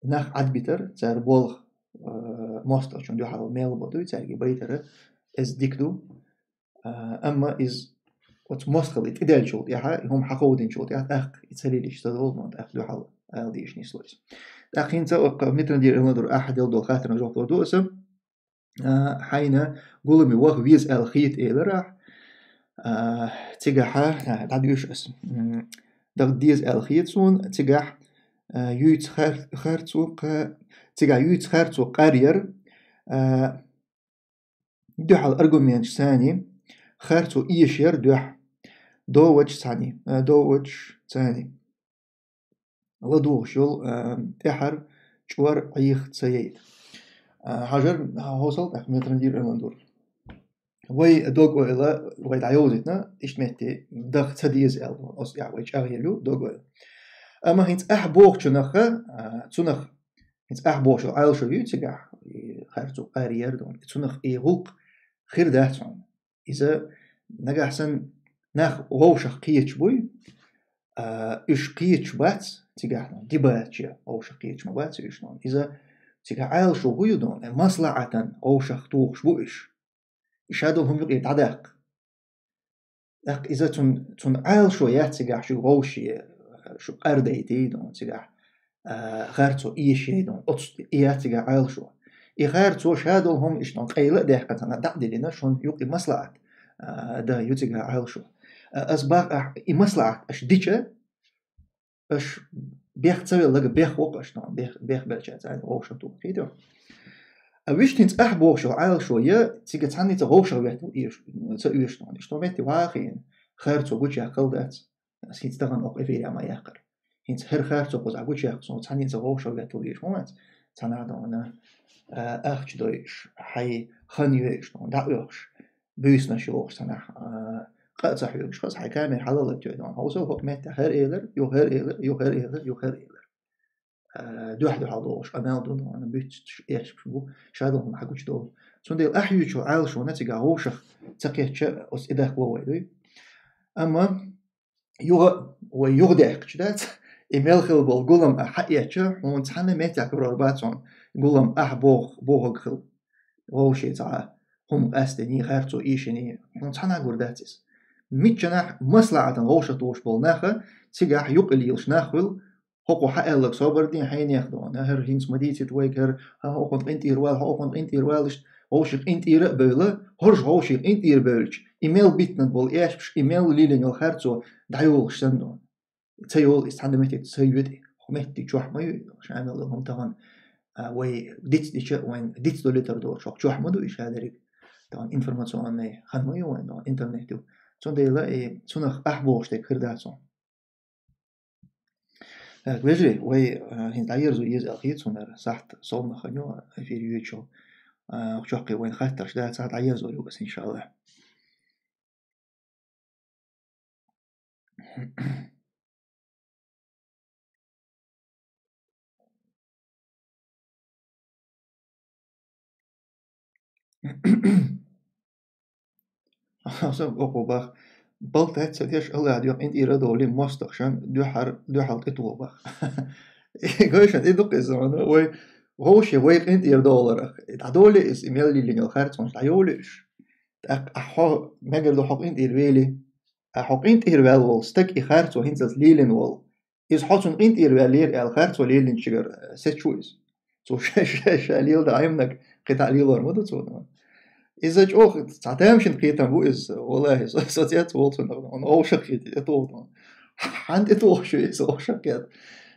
нах Ӏадбитар, цара болх, а, мостагӀчун дуьхьал мел бо дуй, цаьрга байтара, иза дика ду. А, амма иза оцу мостагӀалла тӀеделлачул тӀаьхьа, и хӀума хьаховдинчул тӀаьхьа, тӀаккха и ца лелийча ца долу, ну, тӀаккха дуьхьал ала дийша нисло иза. ТӀаккха хӀинца оккха Митрандир Элнадур ахь делла долу хаттарна жоп лур ду аса. А, хьайна гуламе ваха веза аьлла хета элира ахь. А, цигахьа, а, дӀадуьйшу аса. М, дагна деза аьлла хета суна, цигахь, а, юьйцу хар-, харцо кха-, цигахь юьйцу харцо къар яр, а, дуьхьал аргументаш цани, харцо эшаяр дуьхьа, доводаш цани, а, доводаш цани. ЛадугӀуш йолу, а, тӀаьхьара чӀор Ӏеха ца яйта. А, хьажар, хьовсал тӀаккха Митрандир Элнадур. Вай дог-ойла, вай дӀайовзийтина, иштта метте даха ца деза аьлла, оцу тӀехь вай чӀагӀъелла ю дог-ойла. Амма хӀинца ахь бохучунах, а, цунах, хӀинца ахь бохучу Ӏалашо ю цигахь, и харцо къар яр ду, цунах и гӀуллакх хир дац хьуна. Иза нагахь санна нах вовшах кхеташ буй, а, уьш кхеташ бац, цигахь, ну, дебаташ я, вовшах кхеташ ма бац уьш, ну. Иза цигахь Ӏалашо хӀу ю, ну, маслаӀатан вовшах тухуш бу уьш. И ша долу хӀума юкъе дӀадаккха. ТӀаккха иза цун, цун Ӏалашо яц цигахь шу вовше, шу къардайтий, ну, цигахь, а, харцо эшаяй, ну, оцу и яц цигахь Ӏалашо. И харцо ша долу хӀума иштта къайла а даьккхина, цхьана дӀа а диллина, шун юкъе маслаӀат, а, дан ю цигахь Ӏалашо. А, ас бах ахь, и маслаӀат аша дича, аша бех ца велларг бех вокху аша, ну, бех, бех белча царна вовшах туху, кхетий? А вуьшта хӀинца ахь бохуш йолу Ӏалашо я, цига цхьанница вовшах веттал эш-, ца оьшу, ну, иштта метте вахийна, харцо гучуяьккхал дац. Ас хӀинца тахана окху эфире ма яьккхира. ХӀинца хӀара харцо кхузахь гучуяьккха, со цхьанница вовшах веттал везаш хӀун вац, цхьана а дона, а, ахча дойуш, хьайн хан йойуш, дӀа а оьхуш, буьйсанаш йохуш цхьанахь, а, къа а ца хьоьгуш, хаза хьайн камера хьалалаттой дона. Хьовсал хӀокху метте хӀара элар, ю хӀара элар, ю хӀара элар, ю хӀара элар. А, дуьхьа-дуьхьал догӀуш къамел ду дона, буьтташ эшпаш бу, ша долу хӀума хьагучу долу. Цундела ахь юьйцучу Ӏалашона цигахь вовшах ца кхетча, оцу и даккхало вай дуй. Амма юха, вай юхадаьккхича дац, и мел хила болу гулам ахь хьаэцча, хьуна цхьанна меттехь гурор бац хьуна, гулам ахь боху, бохург хила. Вовшийн цхьа хӀума къаьстиний, харцо ийшиний, хьуна цхьанна гур дац иза. Миччанахь маслаӀатан вовшах тухуш болу наха, цигахь юкъа лелаш нах хуьлу, хӀокхо хьан аьлларг собар дин хьенех дона, хӀара хӀинца ма дийцит вайга, хӀара, хьан хӀокхунна къинтӀера вала, хьан хӀокхунна къинтӀера вала, иштта вовшийн къинтӀера а бевлла, хӀорш вовшийн къинтӀера бевлча, и мел биттинарг болу эшпаш, и мел лелийна йолу харцо дӀайолуш санна дона. Ца йолу иза цхьана метте ца йоьту, хӀокху метте чохь ма ю, ша мел долу хӀума тахана, а, вай диц дича, вайн диц долуьйтур доцуш, хӀокху чохь ма ду и ша дерриг. Тахана информационный хан ма ю вайн, тахана интернет ю. Цундела и цунах ахь бохуш дерг хир дац хьуна. Так, вежарий, вай, а, хӀинца дӀаерзо еза аьлла хета суна, сахьт совнаха ю, эфир йоьдучу, а, чохь кхин вайн хаттарш дац, дӀаерзо ю ас, иншаллахӀ. Аса боху бах, балта ца деш, Аллах дуьхьа къинтӀера а довлий, мостагӀашна дуьхьар-, дуьхьал тӀетоха бах. Гойшан, и ду-кх иза, вай, вовше вай къинтӀера довларах. ДӀадоле иза, и мел лелийна йолу харцонаш дӀайовлуьйтуш. ТӀаккха ахьа хьо мегар ду хьо къинтӀера вели. Ахьа хьо къинтӀера ваьлла волу стаг и харцо хӀинцалц лелийна волу. Иза хьо цунна къинтӀера ваьллера аьлла, харцо лелийначигара сецчу иза. Цо ша, ша, ша леладан Ӏемнаг кхин дӀа лелор ма ду цо. Иза чӀогӀа цхьа тамашийна кхетам бу иза, валлахӀи, со, со цец волу цунна, вовшах кхетий, тӀетоху. Хьан тӀетохуш ю иза вовшах кхета?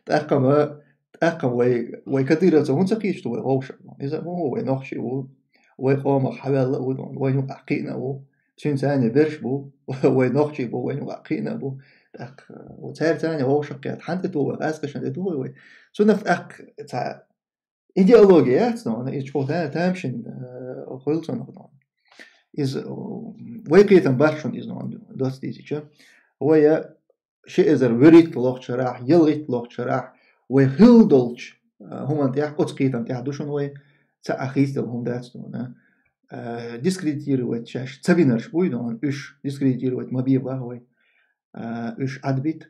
ТӀаккха ма, тӀаккха вай, вай кадыровцев хӀунда ца кхеташ ду вай вовшах? Иза ма ву, вай нохчий ву. вай къомах хьаваьлла а ву, вайна юкъахь кхиъна а ву, цуьнца цхьаьна берш бу, вай нохчий бу, вайна юкъахь кхиъна а бу. ТӀаккха, э, цаьрца цхьаьна вовшахкхетта, хьан тӀе туху вай, къаьсткъа шан тӀе туху вай. Цунах тӀаккха цхьа идеология яц, но иза чӀогӀа та-, тамашийна, э, хуьлу цунах, но. Иза, э, вай кхетам бац шуна иза, но, доцца дийцича. Вай ши эзар вуьрхӀитталгӀачу шарахь, ялхитталгӀачу шарахь, вай хилла долчу, э, хӀуманна тӀехь, оцу кхетам тӀехь ду шуна вай, цхьа а хийцаделла хӀума дац дуьйна. Э, дискредитировать шаьш ца бинарш буй дуьйна, уьш дискредитировать ма бе боху вай. Э, уьш Ӏадбита,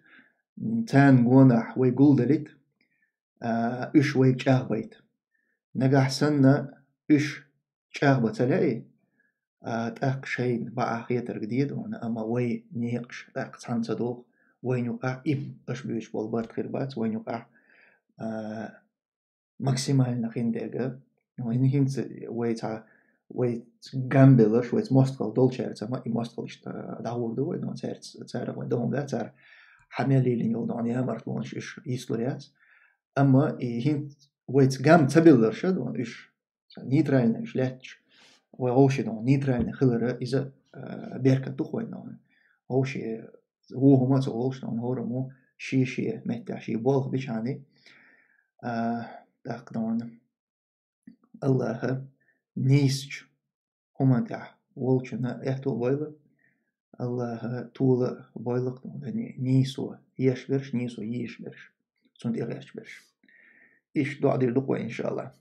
м, царна гонахь вай гулдалийта, э, уьш вайга чӀагӀбайта. Нагахь санна уьш чӀагӀбан ца лаьий, а, тӀаккха шайна бакъахьа хетарг де дуьйна, амма вай некъаш тӀаккха цхьаьна ца догӀу, вайна юкъахь и аша буьйцуш болу барт хир бац, вайна юкъахь, а, максимально хиндерг, вайна хӀинца вай цхьа, вай гам белларш, вайца мостагӀалла долчаьрца ма и мостагӀалла иштта дӀагӀур ду вай, но цаьрца, царах вайн дан хӀума дац, цара хьан мел лелийна йолу дуьйна ямартлонаш уьш йицлур яц. Амма и хӀинца вайца гам ца белларш а дуьйна уьш, нейтральный уьш лаьтташ, вай вовшийн дуьйна нейтральный хилар, иза, а, беркат ду вайна дуьйна. Вовшийн вон хӀума а ца волуш дуьйна, хӀораммо шен-шен меттехь шен болх бичхьана, а, тӀаккха дуьйна АллахӀа нийсачу хӀуманна тӀехь волчунна аьтто а бойла, АллахӀа тола а бойла-кх дуьйна нийсо еш берш, нийсо йийш берш, цунна тӀе гӀерташ берш. Иштта доӀа дийр ду-кх вай, иншаллахӀ.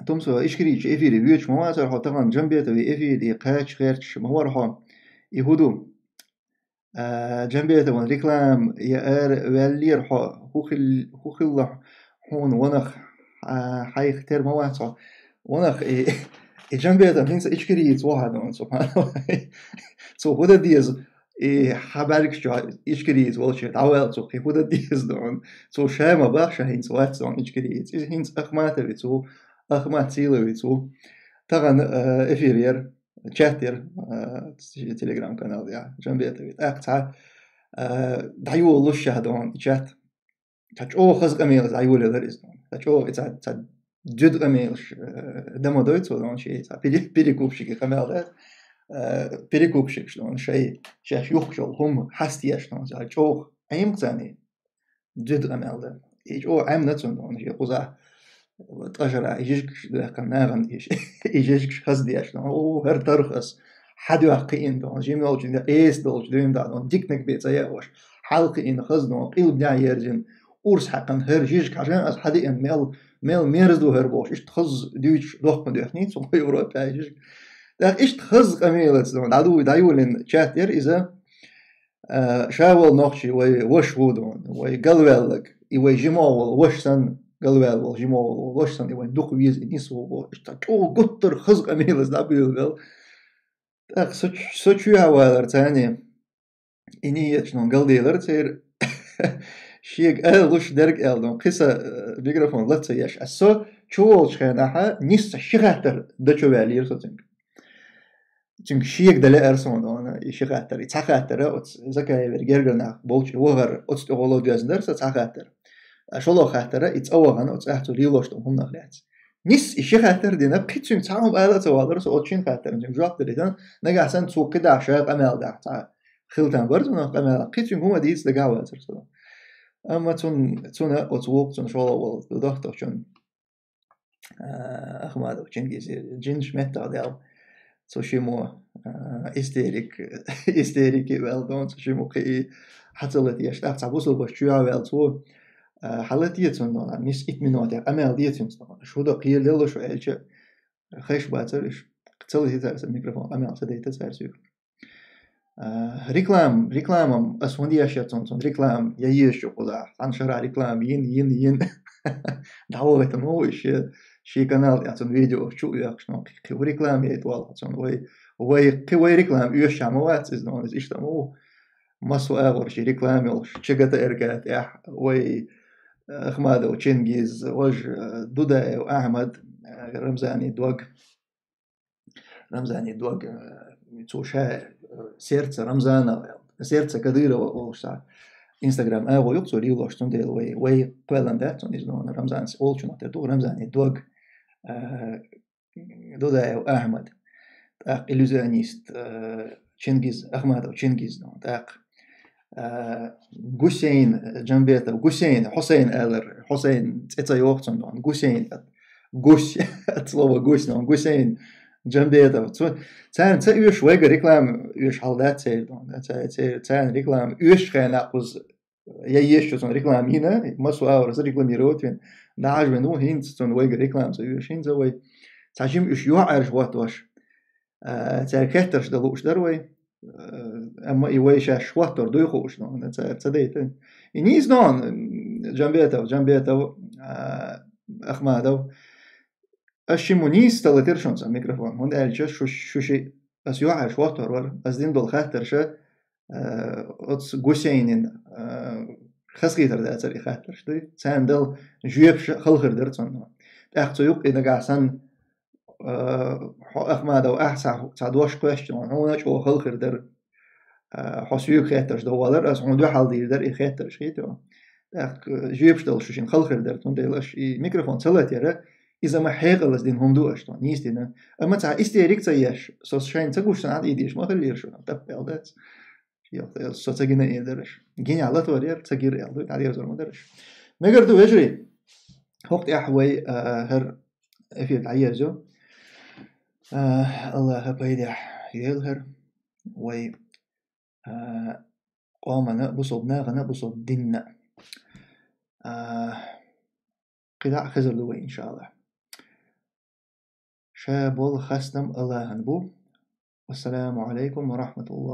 Тумсо, Ичкерийчу эфире воьдуш ма вацара хьо, тахана Джамбетовн эфире кхача гӀерташ ма вара хьо. И хӀун ду? А, Джамбетовн реклама ян ара ваьллера хьо, хӀун хил-, хӀун хилла хьуна ванах, а, хьайх тера ма вац хьо. Ванах и, и Джамбетов хӀинца ичкерийца ву хьан, субханаллахӀ. Цо хӀун дан деза? И хьан бӀаьргаш чу ичкерийца волчу дӀаваьлла цо кхин хӀун дан деза дуьйна? Цо ша ма боху ша хӀинца вац дуьйна ичкерийца. Иза хӀинца Ахматовиц ву, Ахмат Силовиц ву. Тахана, э, эфир яра, чат яра, э, телеграм-канал яра, Джамбетови. ТӀаккха цхьа, э, дӀайолалуш ша дуьйна и чат. Цхьа чӀогӀа хаза къамелаца дӀайолаелира иза дуьйна. Цхьа чӀогӀа и цхьа, цхьа зуда къамелаш, э, дан ма дой цо дуьйна, шен цхьа пере-, перекупщики къамел дац. Э, перекупщикаш дуьйна, шайн, шаьш юхкуш йолу хӀума хьастаеш дуьйна, цхьа чӀогӀа Ӏемка царна и зуда къамел дан. И чӀогӀа Ӏемна цунна дуьйна, шен кхузахь ткъа шарахь и жижигаш дехкина нахана и жижигаш хаза деш дуьйна. О, хӀара тарх ас хьан дуьхьа кхиъна дуьйна, жима йолчу, эса долчу дуьйна дуьйна, диканиг бен ца яхьаш, хьалакхиъна хаза дуьйна, къилбанехь ерзина, урс хьаькхна хӀара жижиг хьажа ас хьан деана мел, мел мерза ду хӀара бохуш, иштта хаза дуьйцуш дохка ма доьхний цо Европехь и жижиг. ТӀаккха иштта хаза къамелаца дуьйна, дӀаду-, дӀайолийна чат яра иза, а, ша волу нохчи вай ваша ву дуьйна, вай галваьлларг, и вай жима волу ваша санна, галваьлла волу жима волу ваша санна, и вайн дукха веза, и нисвала боху. Иштта чӀогӀа гуттар а хаза къамелаца дӀабоьллавелла. ТӀаккха со, со чоьхьа валар царна, и ниеташ дуьйна галделар церан. Шега ала луш дерг аьлла дуьйна, кхин сан, э, микрофон ла ца еш. Ас со чу волчу хенахь нисса ши хаттар дан чу ваьллера со цуьнга. Цуьнга шега дан лаьара суна дуьйна и ши хаттар. И цхьа хаттар оцу Закаевера гергара нах болчу и вахар, оцу тӀехула доьзна дара сан цхьа хаттар. А шолгӀа хаттар и цӀа вахана оцу ахь цу лелош долу хӀуманах лаьцна. Нисса и ши хаттар дина, кхин цуьнга цхьа хӀума ала а ца валара со оцу шина хаттарна, цуьнга жоп далийтина, нагахь санна цо кхидӀа ша къамел дахь цхьа хила там бара цунах къамел, кхин цуьнга хӀума дийца дагахь вацара со. Амма цун-, цуьнан оцу вукху цуьнан шолгӀа волу дохтурчун, а, Ахмадов Чингиз, жинаш меттах даьлла. Цу шимо, а, истерик, истерики ваьлла дуьйна, цу шимо кхин и хьан ца латийша, тӀаккха цхьа бусалба чоьхьа ваьлла цо, а, хьан латийша цунна дуьйна, нисса итт минотехь къамел де цуьнца дуьйна. Шу дан кхера лелла шу аьлча, хезаш бацара уьш. Ца латийша цара сан микрофон, къамел ца дайта цара соьга. А, реклам-, реклама, ас хӀунда еш яра цунна, цунна реклама ян езаш ю кхузахь. Цхьана шарахь реклама йина, йина, йина. ДӀавахийта ма ву и шен, шен канал тӀехь цунна видео чу а йоькхуш, ну, кхин, кхин ву реклама яйта валла цунна. Вай, вай, кхин вай реклама оьшучохь ма вац иза, ну, иза иштта ма ву. Массо а агӀор шен реклама йолуш, Ч Г Т Р К тӀехь, вай, э, Ахмадов Чингиз, важа, э, Дудаев Ахьмад, э, Рамзани дог. Рамзани дог, э, цо ша, э, сердце Рамзанова, сердце Кадырова олуш цхьа, Instagram агӀо ю-кх цо лелош, цундела вай, вай кхоьллина дац цунна из, но Рамзанас олучунах тера ду, Рамзана дог, а, Дудаев Ахьмад, тӀаккха иллюзионист, а, Чингиз, Ахмадов Чингиз, но тӀаккха, а, Гусейн Джамбетов, Гусейн, Хьусейн аьлар, Хьусейн цӀи ца йоах цунна, но Гусейн, Гусь, от слова гусь, но Гусейн Джамбетов. Цу-, царна ца оьшуш вайга реклама оьшуш хьал дац церан, но ца-, церан, царна реклама оьшучу хенахь кхуза я езачу цунна реклама йина, массо а агӀор рекламировать вина, дӀахьажа вина ву, хӀинца цунна вайга реклама ца оьшу, хӀинца вай цхьа жима уьш юьхьӀаьржа хӀоттош, а, цаьрга хеттарш дан лууш дара вай, а, амма и вай шаьш хӀоттор дуй хууш, но ца, ца дайта. И нийса, но Джамбетов, Джамбетов, а, Ахмадов, ас шимма нийса ца латира шуна сан микрофон, хӀунда аьлча шу, шу ши, ас юьхьӀаьржа хӀоттор вара, ас дина долу хаттарша, а, оцу Гусейнин, а, хазахетар дацара и хаттарш, дуй? Царна дала жоьпаш халхар дара цунна. ТӀаккха цу юккъе нагахь санна, а, хьо, Ахмадов, ахь цхьа, цхьа дош кхоьссича, хьуна чӀогӀа халхар дара. А, хьо соьга хеттарш дан валар, ас хьуна дуьхьал дийр дара и хеттарш, хетий хьуна? ТӀаккха, а, жоьпаш дала шу шина халхар дара, цундела аш и микрофон ца латара, иза ма хьекъалца дина хӀума ду аш, тхуна нийса дина. Амма цхьа истерика ца еш, со шайна ца гуш, сан Ӏад ийдеш ма хиллера шуна, таппел дац. Йо, со ца гина эр дара аш. Гина латор яра, ца гира аьлла, дӀадерзор ма дара аш. Мегар ду, вежарий, хӀокху тӀехь вай, а, хӀара эфир дӀаерзо. А, Аллаха пайдехь йойла хӀара вай, а, къомана, бусалба нахана, бусалба динна. А, кхидӀа а хезар ду вай, иншаллахӀ. Ша болу хастам Аллахьан бу. Ассаламу Ӏалайкум ва рахьматуллахӀ.